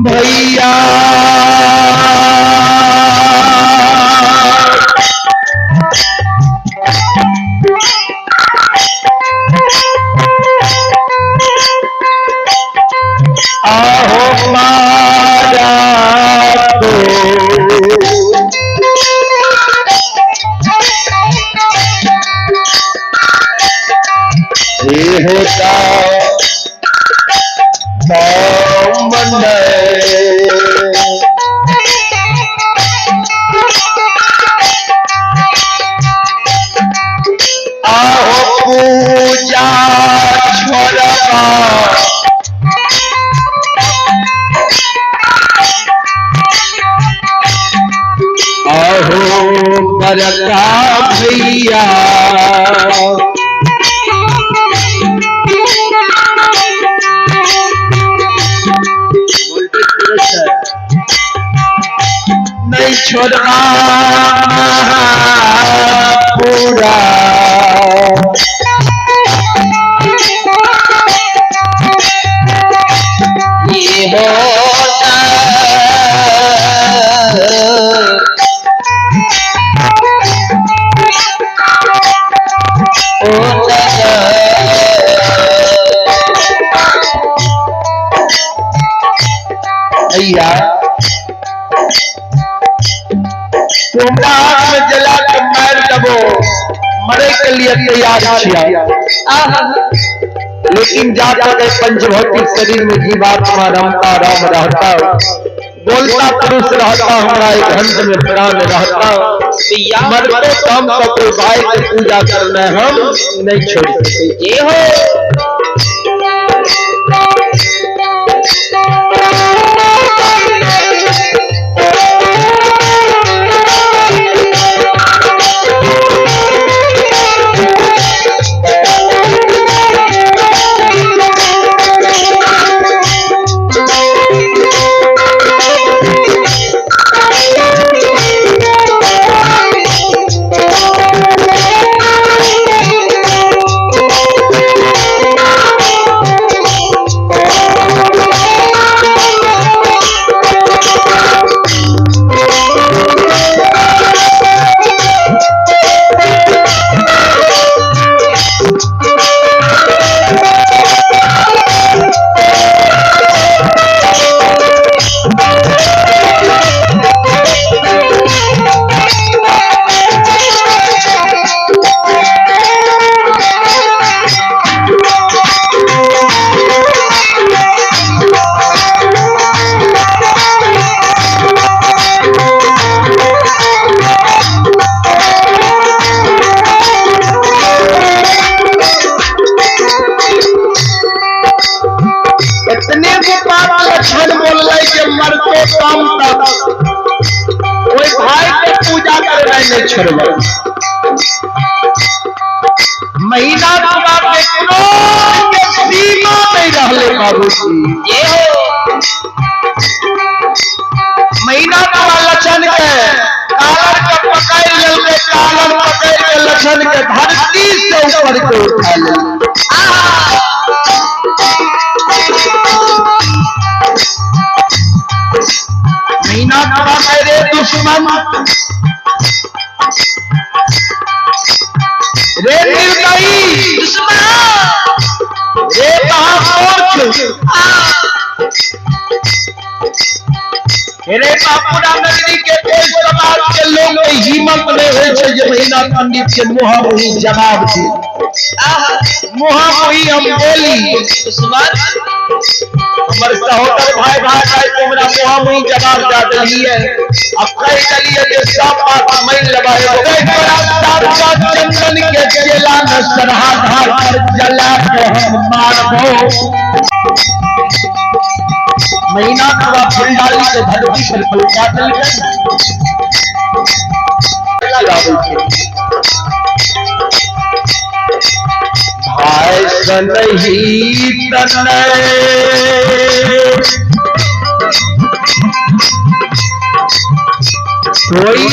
भैया आहो मारा तो ये होता दामन आहो पूजा छोड़बा आहो बरका भैया नहीं छोड़ना पूरा ये होता भैया तू हमरा हाथ में जला के मार देबो, मरे के लिए तैयार छिया, लेकिन जा तक पंचभौतिक शरीर में जीवात्मा रमता राम रहता, बोलता पुरुष रहता, हमारा एक अंत में प्राण रहता, मरते तो हम तो कोई भाई की पूजा करना हम नहीं छोड़ सकते। ये हो इतने को बात लक्षण बोल रहे कि मरते कम तक कोई भाई के पूजा करना नहीं छोड़ब। महीना बाबा के क्रोध के सीमा नहीं रहले बाबूजी। ये हो महीना बाबा लक्षण के कालर के पकड़ लेलकै, कालर पकड़ के लक्षण के धरती से ऊपर के उठा लेलकै। महीना बाबा मेरे दुश्मन रे निर्दयी दुश्मन रे महामूर्ख रे बापूरा नगरी के कोई समाज के लोग के हिम्मत नहीं होय छै जे महीना पंडित के मुँह मुही जवाब दी, मुँह मुही हम बोली। दुश्मन हमर सहोदर भाई भाई भाई को हमरा मुँह मुही जवाब दे देलिए। अब कह देलिए जे सब बात मान लेबै। तोरा साक्षात चंदन के चेला में सरहा धार पर जला के हम मारबो। महीना बाबा फुलडाली के धरती पर पलटा देलकै। भाई सनही तनय सोई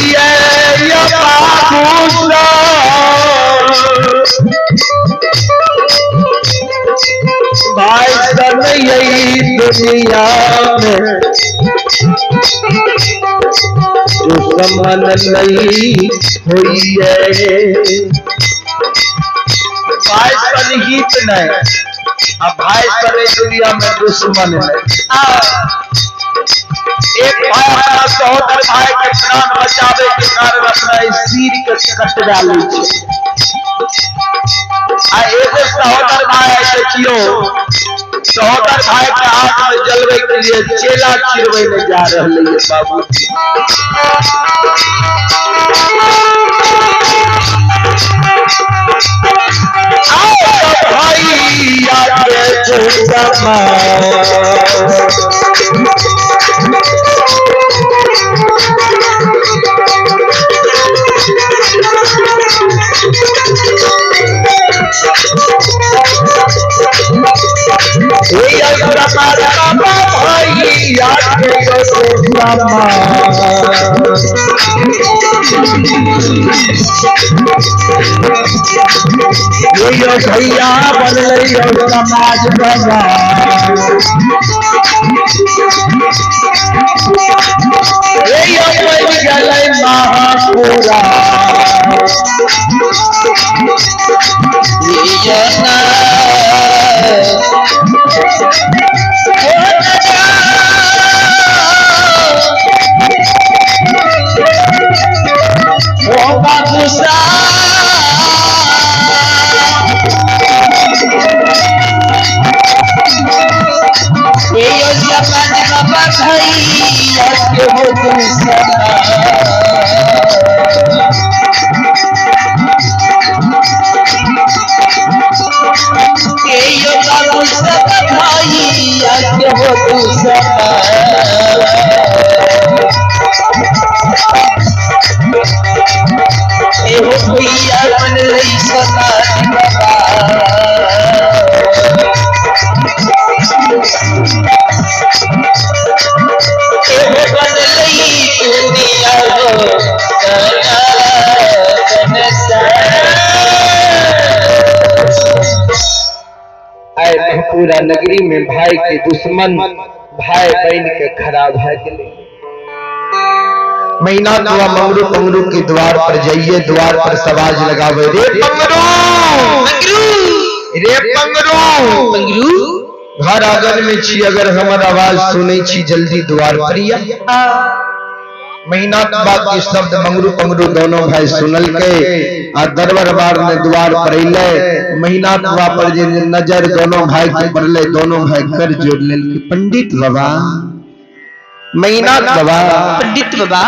भाई सन यही दुनिया में दुश्मन नहीं हुई है। भाई सन हित नहीं, अब भाई सन दुनिया में दुश्मन नहीं। एक भाई अपना सहोदर भाई के प्राण बचावे के कारण अपना सिर के कटवा लै छै, आ एगो सहोदर भाई देखियो सहोदर भाई के हाथ में जलवे के लिए चेला चिरवे में जा रहे है बाबूजी। आओ भैया के भैया बनलै समाज बाबा, बनि गेलै महापुरा। एहो भैया बनलै समाज बाबा। एहो बनलै दुनिया हो सनातन आइ महपुरा नगरी में भाई के दुश्मन भाई बन के खड़ा भए गेलै। महीना दुआ मंगरू पंगरू के द्वार पर जाइए, द्वार पर सवाज लगावे, रे पंगरू रे पंगरू पंगरू घर आंगन में छी, अगर हमर आवाज सुनै छी जल्दी द्वार पर या। महीना बाद के शब्द मंगरू पंगरू दोनों भाई सुनल के आ दरबार बार ने द्वार पर अइले। महीना बाबा पर जे नजर दोनों भाई के पड़ले, दोनों भाई कर जोड़ लेल के पंडित बाबा, महीना बाबा, पंडित बाबा,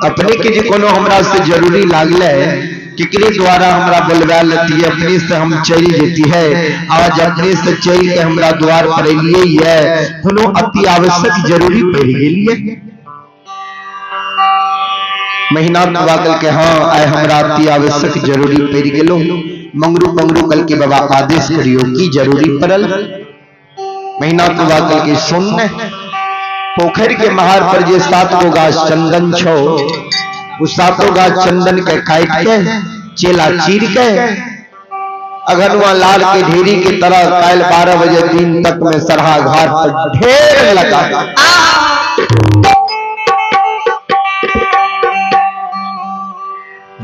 अपने के जे कोनो हमरा से जरूरी लागले केकरे द्वारा हमरा बोलवा लेती है, अपने से हम चल जेती है। आज अपने से चल के हमरा द्वार पर अलिए है, कोनो अति आवश्यक जरूरी पड़ गेलिए। महीना बाबा कल के हाँ आए हमरा अति आवश्यक जरूरी पड़ गेलो। मंगरू पंगरू कल के बाबा आदेश करियो की जरूरी पड़ल। महीना बाबा कल के सुनने पोखर के महार पर जे 7 गो गाछ चंदन छो, उ 7 गाछ चंदन के काट के चेला चीर के अगनवा लाल के ढेरी के तरह काल 12 बजे दिन तक में सरहा घाट पर ढेर लगा।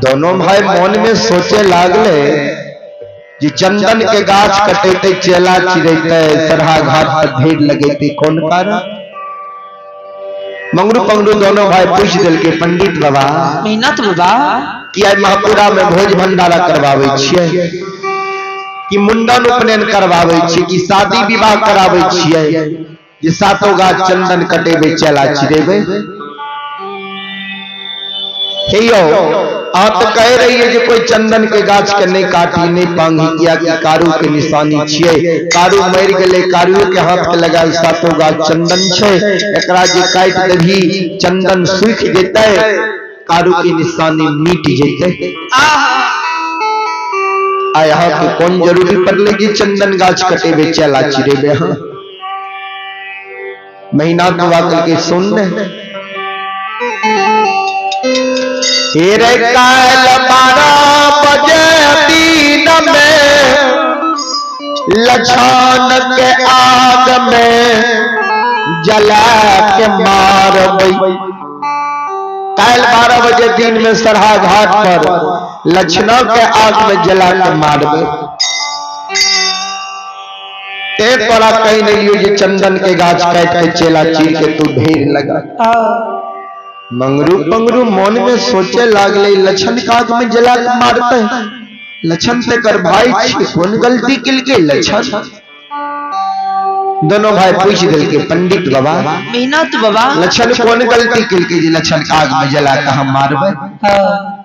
दोनों भाई मन में सोचे लागले जे चंदन के गाछ कटेते चेला चिरेते सरहा घाट पर ढेर लगेते कौन कारण। मंगरू पंगरू दोनों भाई पूछ दिल के पंडित बाबा, मेहनत बाबा, कि आइ महपुरा में भोज भंडारा करवावे छियै कि मुंडन उपनयन करवावे छियै कि शादी विवाह करावे छियै जे 7 गाछ चंदन कटेबे चेला चिरेबे। हे यो आप तो कह रही है जे कोई चंदन के गाछ के नहीं काटी नहीं पांगी, किया कि कारू के निशानी छियै, कारू मर गेलै कारू के हाथ के लगाल 7 गाछ चंदन छै, एकरा जे काटि देबही चंदन सूख जेतै, कारू के निशानी मिट जेतै। आ यहाँ के कौन जरूरी पड़ले कि चंदन गाछ कटेबे चेला चिरेबे। हाँ महीना दुआ करके सुन हेरे काल 12 बजे दिन में लछन के आग में जला के मारबै। काल 12 बजे दिन में सरहा घाट पर लछना के आग में जला के मारबै। ते तोरा कहि नहीं लियो जे चंदन के गाछ काट के चेला चीर के तू ढेर लगा। मंगरू पंगरू मन में सोचे लागले लछन के आग में जला के मारते, लछन ते कर भाई छी कौन गलती केलकै लछन। दोनों भाई पूछ दिल के पंडित बाबा, मेहनत बाबा, लछन कौन गलती केलकै जे लछन के आग में जला के हम मारबै।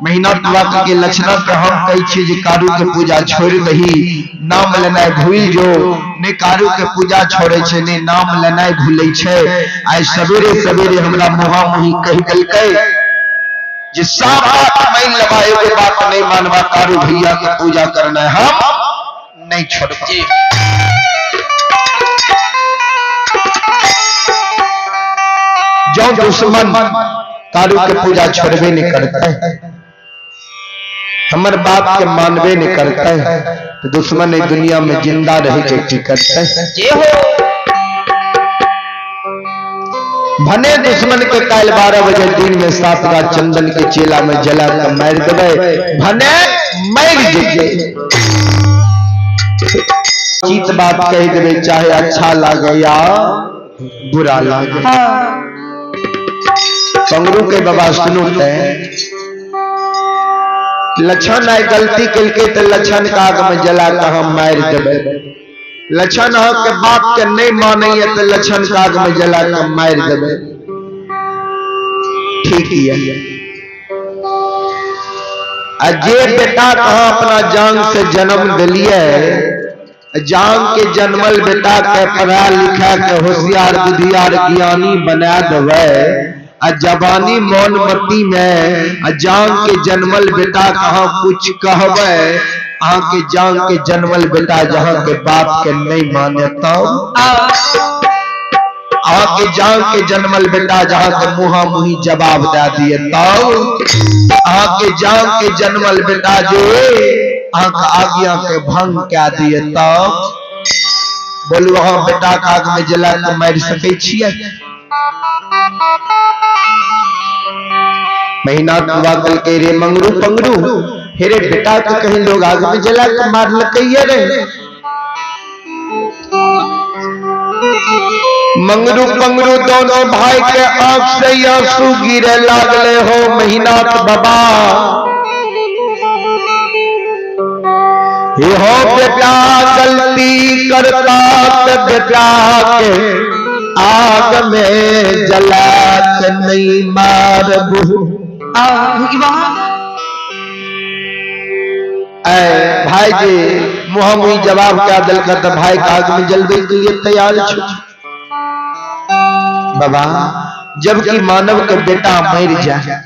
मेहनत बाबा के लछन के हम कहै छियै जे कारू के पूजा छोड़ दही, नाम लेनाइ भूल जो, ने कारू के पूजा छोड़े छै ने नाम लेनाइ भूलै छै। आइ सवेरे सवेरे हमरा मुहा मुही कहि देलकै जे सब बात मान लेबा, एगो बात नहीं मानबा, कारू भैया के पूजा करना हम नहीं छोड़बा। जो दुश्मन कारू के पूजा छोड़बे नहीं करते, हमर बाप के मानबे नहीं करते, तो दुश्मन दुनिया में जिंदा रहे के की करते। भने दुश्मन के काल 12 बजे दिन में 7 गाछ चंदन के चेला में जला के मार देबै, भने मर जेतै। चीत बात कह देबै चाहे अच्छा लागे या बुरा लागे। पंगरू के बाबा सुनू ते लछन आइ गलती केलकै तऽ लछन के आग में जला के हम मारि देबै। लछन अहाँ के बाप के नहीं मानैया तऽ लछन के आग में जला के मारि देबै। ठीक है। आ जे बेटा के अहाँ अपना जान से जन्म देलियै, जान के जन्मल बेटा के पढ़ा लिखा के होशियार बुद्धियार ज्ञानी बना देबै, आ जवानी मौनमती में आ जान के जन्मल बेटा कहाँ कुछ कहबै, अहाँ के जान के जन्मल बेटा जहाँ के बाप के नहीं माने तब अहाँ के जान के जन्मल बेटा जहाँ के मुहा मुही जवाब दे दिए तब अहाँ के जान के जन्मल बेटा जे अहाँ के आज्ञा के भंग कए दिए तब बोलू अहाँ बेटा के आग में जला के मारि सकै छियै? महीना बाबा कहलकै रे मंगरू पंगरू, हे रे बेटा के कहीं लोग आग में जला के मारलकै रे। मंगरू पंगरू दोनों भाई के आंख से आंसू गिरे लागले हो महीनाथ बाबा। हे हो बेटा गलती करता तो बेटा के आग में जला के नहीं मारबू। ऐ भाई जी मुहा मुही जवाब क्या दिल का तो भाई का आग में जलवे के लिए तैयार छु। बाबा जबकि मानव के बेटा मर जाए,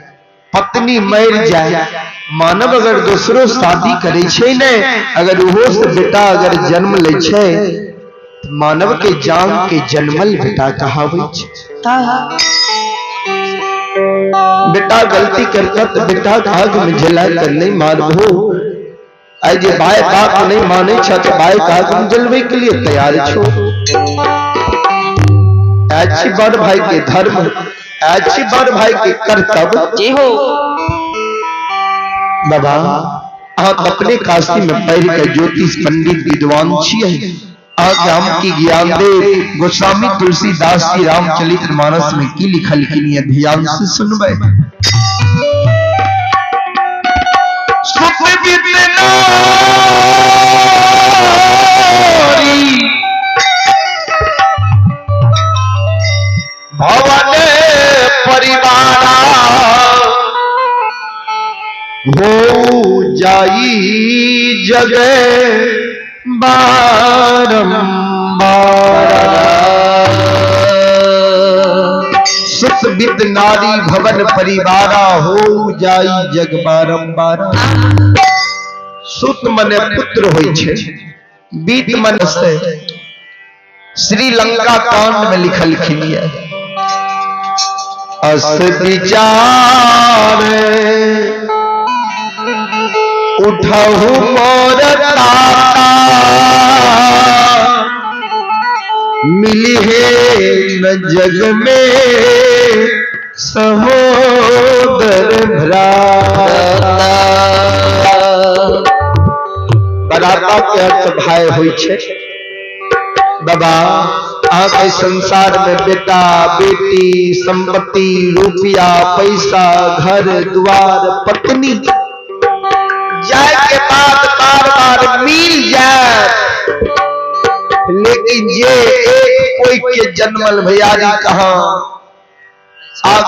पत्नी मर जाए, मानव अगर दूसरो शादी करे छे ने, अगर उहो से बेटा अगर जन्म ले छे, मानव के जान के जन्मल बेटा कहावे छे। बेटा गलती करता तो बेटा के आग में जला कर नहीं मारबो। आई जे भाई बाप नहीं माने छा तो भाई के आग में जलवे के लिए तैयार छो। अच्छी बड़ भाई के धर्म, अच्छी बड़ भाई के कर्तव्य। जी हो बाबा आप अपने काशी में पढ़ के ज्योतिष पंडित विद्वान छियै। अहाँ हम की ज्ञान दे गोस्वामी तुलसीदास जी रामचरित मानस में की लिखल है, ध्यान से सुनबै। सुख भवन परिवारा हो जाई जगे बारंबार। सुत विद नारी भवन परिवारा हो जाई जग बारंबार। सुत मने पुत्र होई छे, बीत मन से श्रीलंका कांड में लिखल खिलिए अस विचार उठहु मोर ताता मिली है न जग में सहोदर भ्राता। बराता के अर्थ भाई होई छे। बाबा अहाँ संसार में बेटा बेटी संपत्ति रुपया पैसा घर द्वार पत्नी जाए के बाद बार बार मिल जाए, लेकिन ये एक कोई के जन्मल भैयारी कहाँ आप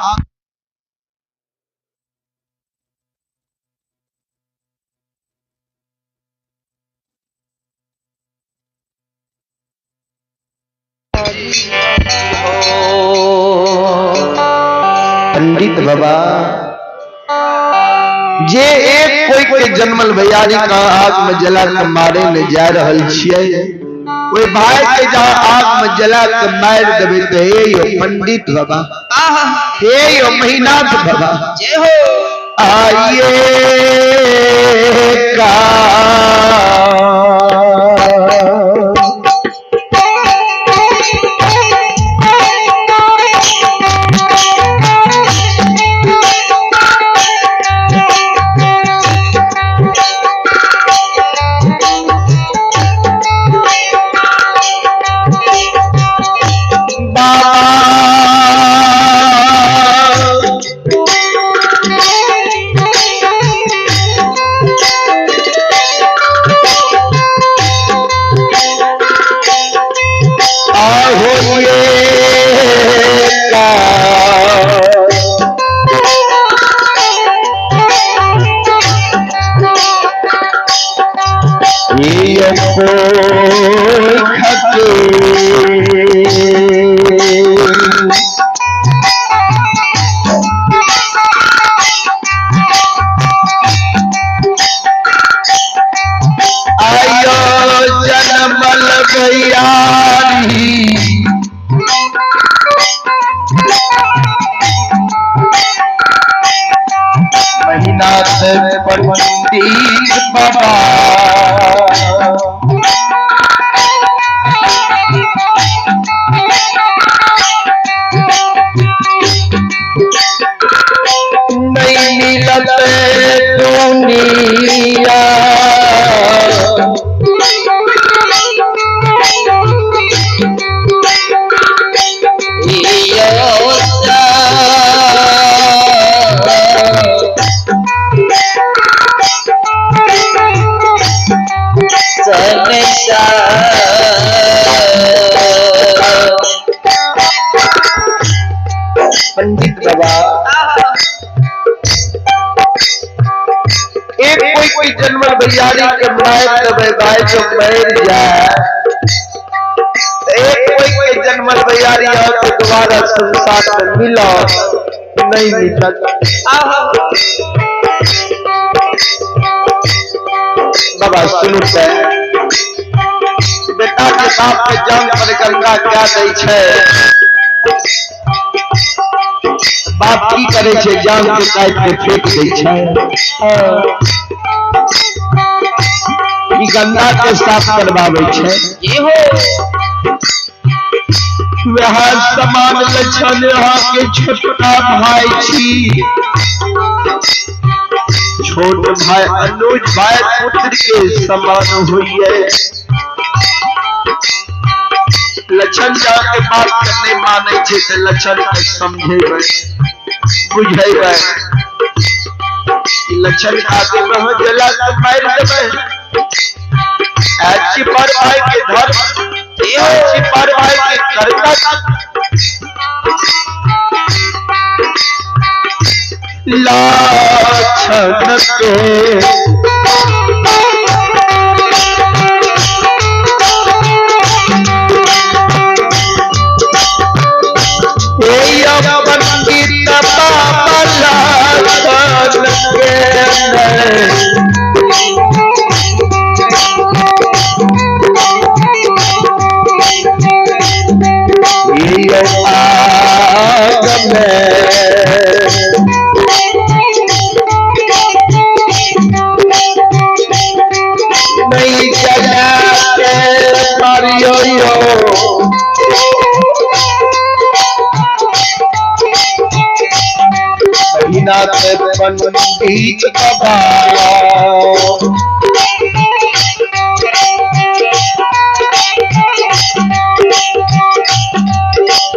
पंडित बाबा जे एक कोई के जन्मल भैयारी का आग में जला के मारे ले जा रहल छियै, ओई भाई के जहाँ आग में जला के मार देबै त हे यो पंडित बाबा, हे यो महीनाथ बाबा, जय हो। आइए का महिनाथ पंडित बाबा। नहीं मिलत दुनिया पंडित बाबा एक कोई कोई जन्मल भैयारी के my तबे गाय जो मर जाए, एक कोई कोई जन्मल भैयारी आओ तो दोबारा संसार में मिला नहीं मिला। बाबा सुनू से बेटा के बाप के जान पर गंगा क्या दै छै, बाप की करे छै जान के काट के फेंक दै छै। ई गंगा के साफ करवाबै छै। वह समान लक्षण अहाँ के छोटका भाई छी, छोट भाई अनुज भाई पुत्र के समान होइए। लक्षण जाके बात के नहीं मानै छै तऽ लक्षण के समझेबै बुझेबै। लक्षण आगे में हो जला के मारि देबै। अच्छी पर भाई के धर्म, अच्छी पर भाई के कर्तव्य। लक्षण के पंडित बाबा लक्षण के आग में नहीं जला के मारियो यो। महिनाथ पंडित बाबा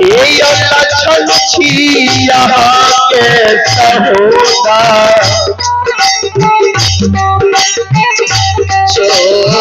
लक्षण छी अहाँ के सहोदर छोटा।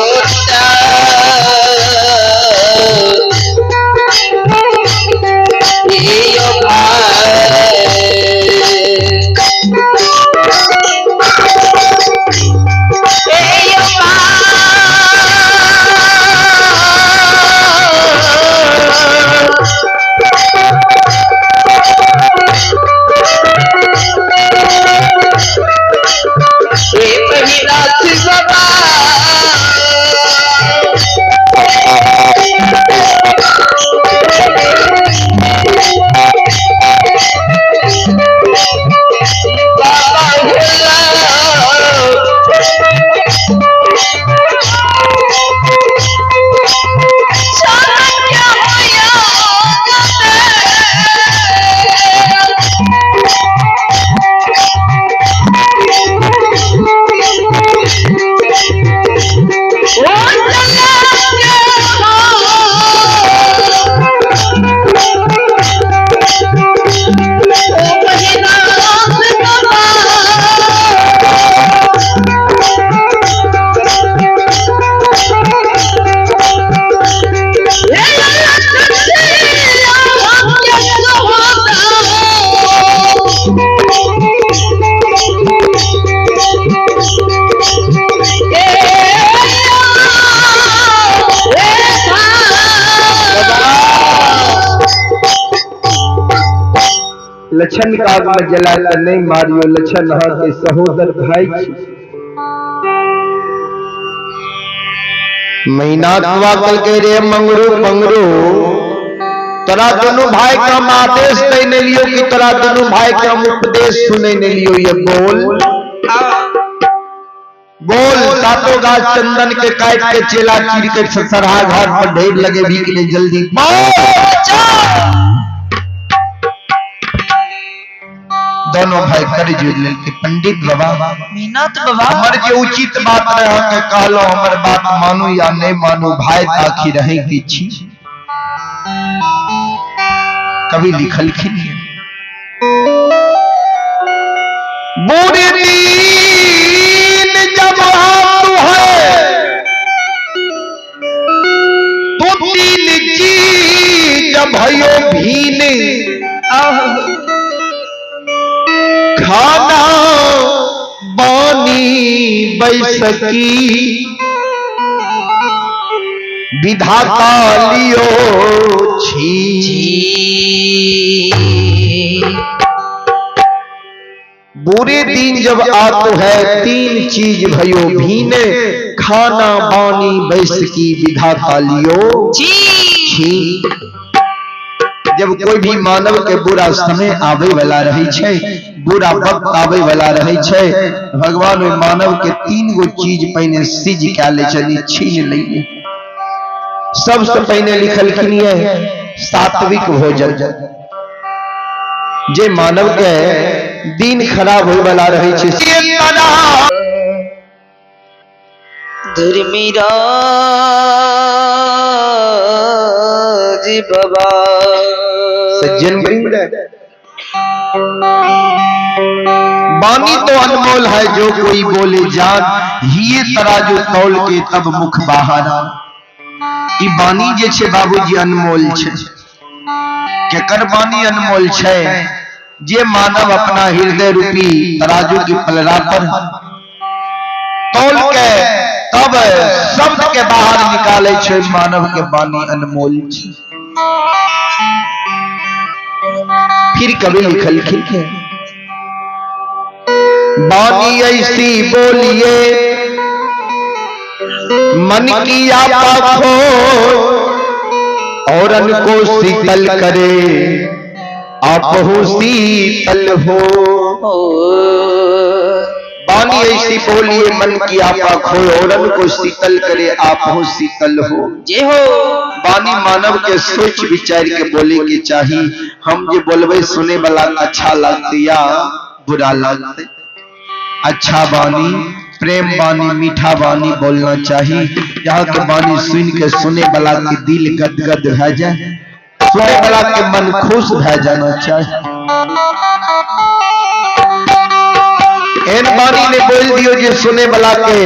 लक्षण काग में जला के नहीं मारियो, लक्षण अहाँ के सहोदर भाई छी। महीना के रे मंगरू पंगरू, तोरा दोनों भाई का हम आदेश दे नहीं लियो कि तोरा दोनों भाई का हम उपदेश सुने नहीं लियो। ये बोल बोल सातों गाछ चंदन के काट के चेला चीर के सरहा घाट पर ढेर लगे भी के लिए जल्दी दोनों भाई कर जुड़ लेलके। पंडित बाबा मेहनत बाबा हमर जे उचित बात रहे के कहलो, हमर बात मानू या नहीं मानू, भाई ताखी रहे की छी। कभी लिखलखिन बुरे दीन जब आतु है तो तीन चीज भयो भीन, खाना बानी बैसकी विधाता लियो छी। बुरे दिन जब आतो है तीन चीज भयो भीने, खाना बानी बैसकी विधाता लियो छी। जब कोई भी मानव के बुरा समय आवे वाला रहे छै, बुरा वक्त आवे वाला रहे छै, भगवान ओहि मानव के तीन गो चीज पहिने सिज कए लै छनि, छीन लैए। सबसे पहिने लिखलखिन ये सात्विक भोजन। जे मानव के दिन खराब होय वाला रहे छै। धर्मीराज बाबा सज्जन वृंद, बानी तो अनमोल है जो कोई बोले जान, ये तराजू तौल के तब मुख बाहर। ई बानी जे छे बाबूजी अनमोल छे। केकर बानी अनमोल छे? जे मानव अपना हृदय रूपी तराजू की पलड़ा पर तौल के तब शब्द के बाहर निकाले छे, मानव के बानी अनमोल छे। फिर कभी लिखलखिन है बानी ऐसी बोलिए मन की आपा खो, औरन को शीतल करे आप हो शीतल हो। बानी ऐसी बोलिए मन की आपा खो, औरन को शीतल करे आप हो शीतल हो। जय हो। बानी मानव के सोच विचार के बोले के चाही। हम जे बोलबे सुने वाला अच्छा लगते या बुरा लगते। अच्छा बानी, प्रेम बानी, मीठा बानी बोलना चाहिए। यहाँ के बानी सुन के सुने वाला के दिल गदगद भए जाए, सुने वाला के मन खुश भए जाना चाहिए। एहन बानी ने बोल दियो जे सुने वाला के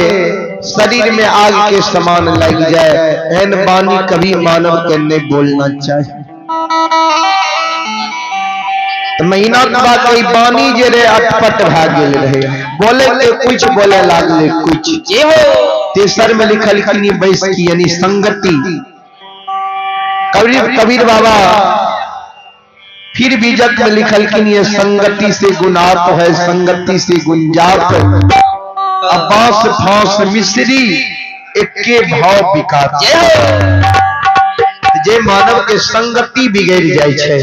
शरीर में आग के समान लग जाए। एहन बानी कभी मानव के नहीं बोलना चाहिए। तो महीना के बाद कोई बानी जे रे अटपट भए गेल रहे, बोले के कुछ बोले लागले कुछ। तेसर में लिखल खनी बैस की यानी संगति। कबीर कबीर बाबा फिर बीजक में लिखल कि ये संगति से गुनात है, संगति से गुंजात, अब बांस फांस मिश्री एके भाव बिकात। जे मानव के संगति बिगड़ जाय छै,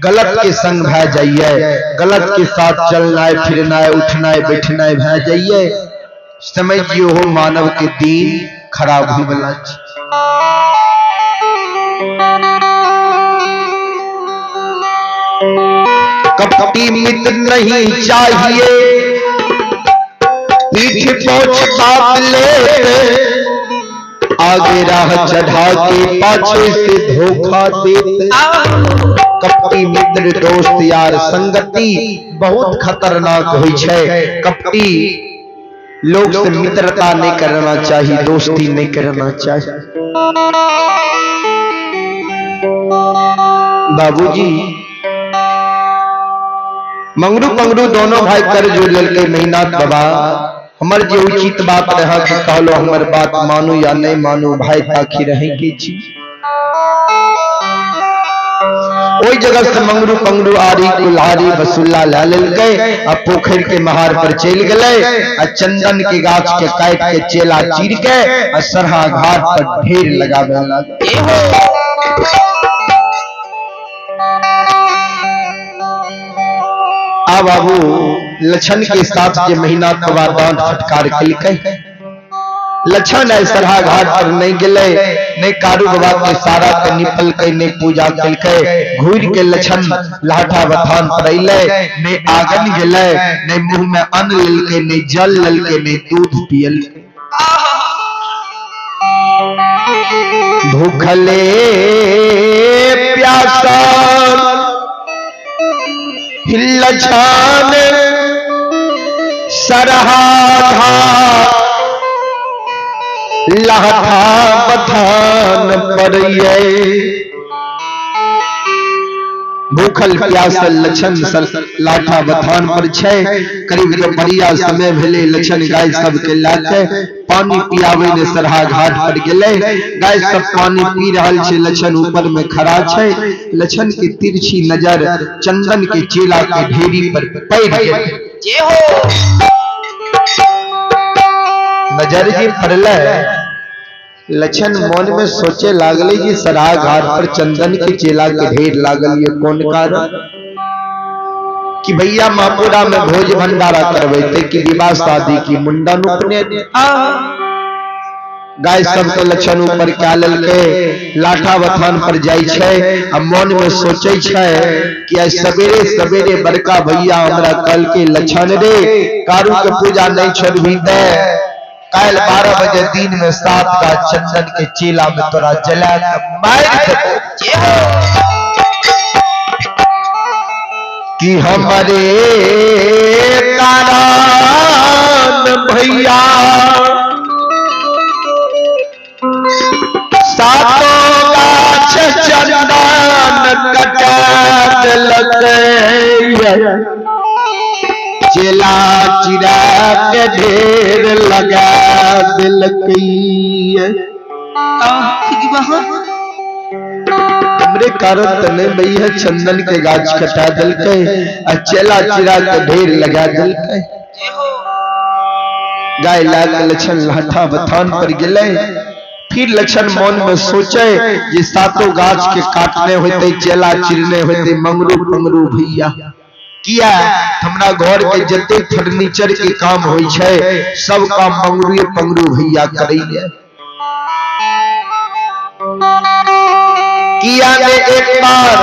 गलत के संग भए जाइए, गलत के साथ चलनाय फिरनाय उठनाय बैठनाय भए जाइए, समझियो हो मानव के दिन खराब होय वाला छै। कपटी मित्र नहीं चाहिए, पीठ पोछ बात ले, आगे राह चढ़ा के पाछे से धोखा देते। कपटी मित्र दोस्त यार संगति बहुत खतरनाक होई छै। कपटी लोग से मित्रता नहीं करना चाहिए, दोस्ती नहीं करना चाहिए। बाबूजी मंगरू पंगरू दोनों भाई कर जोड़ लेलके। महीनाथ बाबा हमर जे उचित बात रहा के कहलो, हमर बात मानू या नहीं मानू, भाई ताखी रहे के छी। ओहि जगह से मंगरू पंगरू आरी कुल्हारी बसुल्ला ला लेलकै आ पोखरि के महार पर चलि गेलै आ चंदन के गाछ के काटि के चेला चीर के आ सरहा घाट पर ढेर लगाबे लागल। आ बाबू लछन के साथ जे महीना बाबा डांट फटकार केलकै। लछन आइ सरहा घाट पर नहीं गेलै, नहीं कारू बाबा के सारा के निपलकै, नहीं पूजा केलकै। घूर के लछन लाठा बथान पर अइलै, नहीं आंगन गेलै, नहीं मुंह में अन्न लेलकै, नहीं जल लेलकै, नहीं दूध पियलकै। भूखले प्यासा लछन सरहा घाट लहठा बथान पर ये। भूखल प्यासल लछन लाठा बथान पर छै। करीब दोपहरिया समय भेलै, लछन गाय सबके लाके पानी पियावे ने सरहा घाट पर गेलै। गाय सब पानी पी रहल छै, लछन ऊपर में खड़ा छै। लछन के तिरछी नजर चंदन के चेला के ढेरी पर पड़ गेलै। नजर जी पड़लै, लछन मन में सोचे लागले जी सरहा घाट पर चंदन के चेला के ढेर लागल, ये कौन कारण कि भैया मापुरा में भोज भंडारा करबेते कि विवाह शादी की मुंडन उपनयन। गाय सबके लछन ऊपर क्या लेलकै, लाठा बथान पर जाइ छै आ मन में सोचे छै कि आइ सवेरे सवेरे बड़का भैया हमरा कल के लछन रे कारू के पूजा नहीं छोड़बी ते काल्हि 12 बजे दिन में 7 गाछ चंदन के चेला में तोरा जला के मारि देबो। कि हमारे कारण भैया सातों गाछ चंदन कटा देलकै, चेला चिरा के ढेर लगा देलकै। हमरे कारण त नहीं भैया चंदन के गाछ कटा देलकै आ चेला चिरा के ढेर लगा देलकै। गाय लाल लछन लाठा बथान पर गेलै। फिर लछन मन में सोचे जे सातों गाछ के काटने होते, चेला चिरने होते मंगरू पंगरू भैया, किया हमरा घर के जते फर्नीचर के काम होई छै सब काम मंगरू पंगरू भैया करैया। किया ने एक बार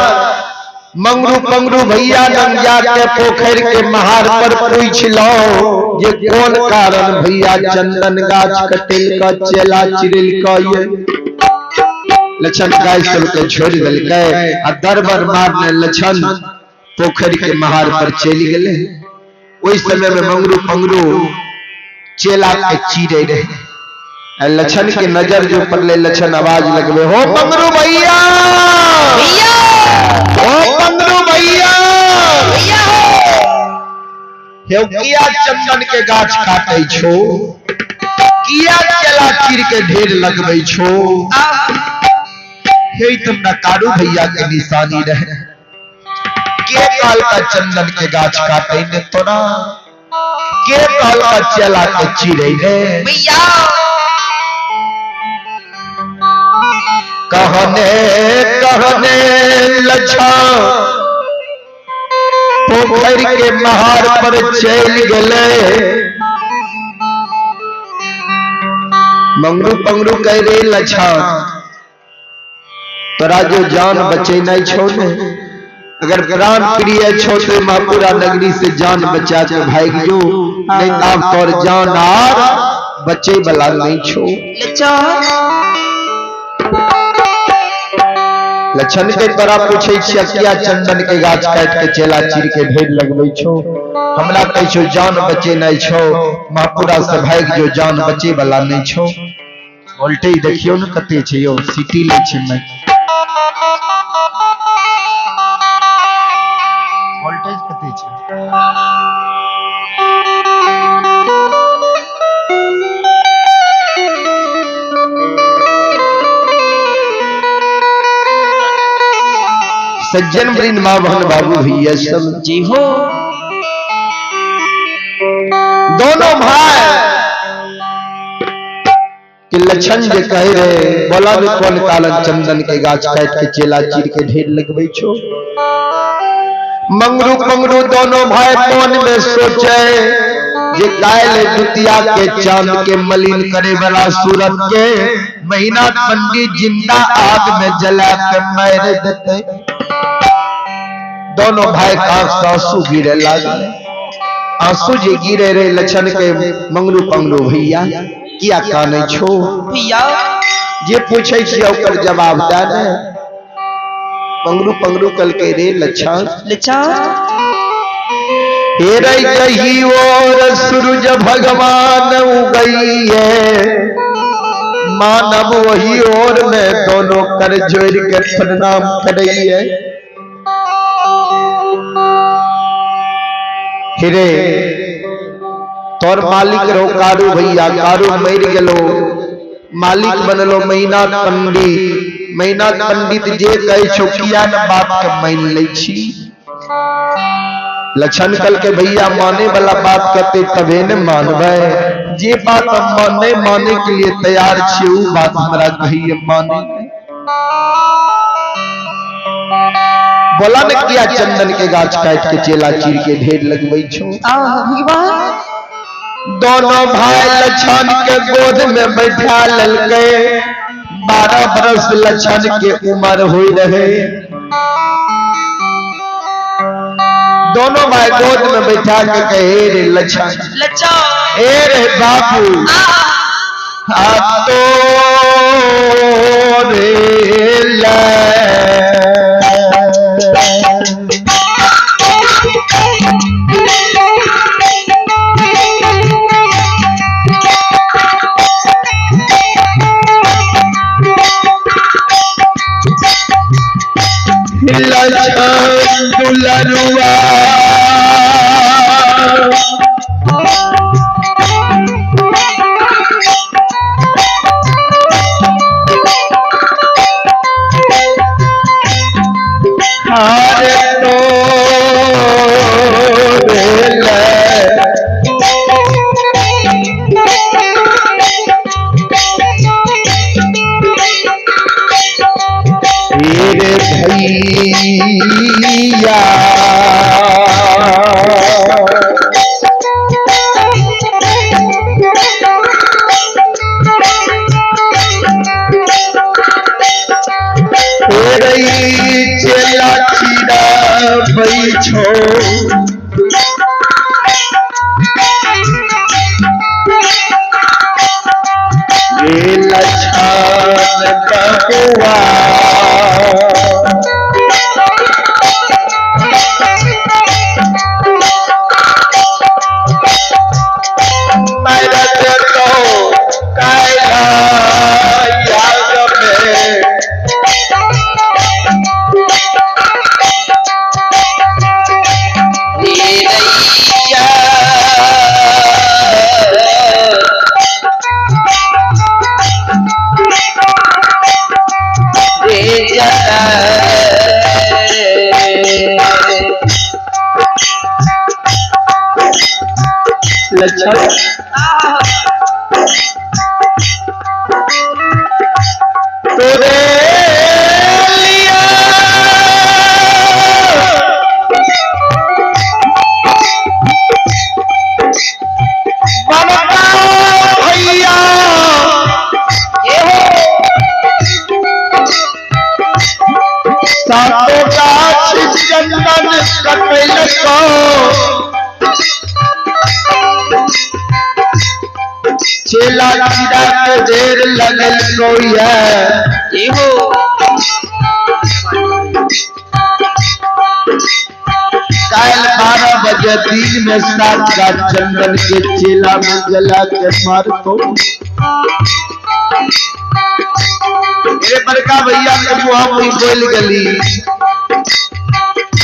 मंगरू पंगरू भैया लग जाके पोखर के महार पर पूछ लो जे कौन कारण भैया चंदन गाछ कटेल का चेला चिरेल का। ये लछन गाय सबके छोड़ देलकै आ दरबर मारने लछन पोखर के महार पर चलि गेलै। ओहि समय में मंगरू पंगरू चेला के चीरे रहे। लछन के नजर जो पड़ले, लछन आवाज लगबे, हो पंगरू भैया, हो पंगरू भैया, हे किया चंदन के गाछ काटे छो, किया चेला चीर के ढेर लगबे छो, हे तुमरा कारू भैया के निशानी रहे, के काल का चंदन के गाछ काटे ने तोरा, के काल का चेला के चीरे ने भैया। कहने कहने लछा पोखर के महार पर चल गेलै। मंगरू पंगरू कह रे लछा तोरा जो जान बचेनाइ छौ ने, अगर प्राण प्रिय छो तो महापुरा नगरी से जान बचा के भाग जो, नहीं आब तोर जान आर बचे वाला नहीं छो। लछन के तोरा पूछे छिया किया चंदन के गाछ काट के चेला चीर के ढेर लगबै छो, हमरा कहै छो जान बचे नहीं छो, महापुरा से भाग जो जान बचे वाला नहीं छो। वोल्टेज देखियो ने कते छै यो, सिटी ले छै मैं वोल्टेज कते छै। सज्जन वृंद माँ बहन बाबू भैया सब जी हो, दोनों भाई कि लछन जे कहे रहे बोला भी कौन कालन चंदन के गाछ काट के चेला चीर के ढेर लगबै छो। मंगरू पंगरू दोनों भाई मन में सोचे जे काल्हि द्वितीया के चांद के मलिन करे वाला सूरत के महीना पंडित जिंदा आग में जला के मार देते। दोनों भाई का आंसू गिरे लागल। आंसू जे गिरे रे लक्षण के मंगरू पंगरू भैया किया कानै छो भैया जे पूछे छी ओकर जवाब दे ने। पंगरू पंगरू कल के रे लक्षण लच्छा हे रे जही और सूरज भगवान उगई है मानव वही और में दोनों कर जोड़ के प्रणाम करइए। हिरे तोर मालिक रहो कारू भैया, कारू मर गेलो मालिक बनलो महीना पंडित। महीना पंडित जे कहे छो किया न बात के मान लै छी। लक्षण कल के भैया माने वाला बात करते तबे न मानबै, जे बात हम माने माने के लिए तैयार छी उ बात हमरा कहिए माने। बोला न किया चंदन के गाछ काट के चेला चीर के ढेर लगबै छो। दोनों भाई लक्षण के गोद में बैठा ललके। 12 बरस लक्षण के उम्र हुई रहे। दोनों भाई गोद में बैठा के कहे रे लक्षण लच्छा ए रे बापू आ तो रे ले लक्षण दुलरुआ हारे तो रे रे भैया चेला चीरा बैठो रे लक्षण बबुआ मरद तो कायला याद में रे रैया रे जना लक्षण तोरे लिया बड़का भैया सातों गाछ चंदन कटलको चेला चीरा के देर लगल कोई है। काल 12 बजे दिन में 7 गाछ चंदन के चेला में जला के मार तो मेरे बड़का भैया के मुँह में बोल गली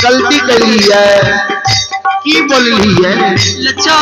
गलती करी है की बोलली है लच्छा।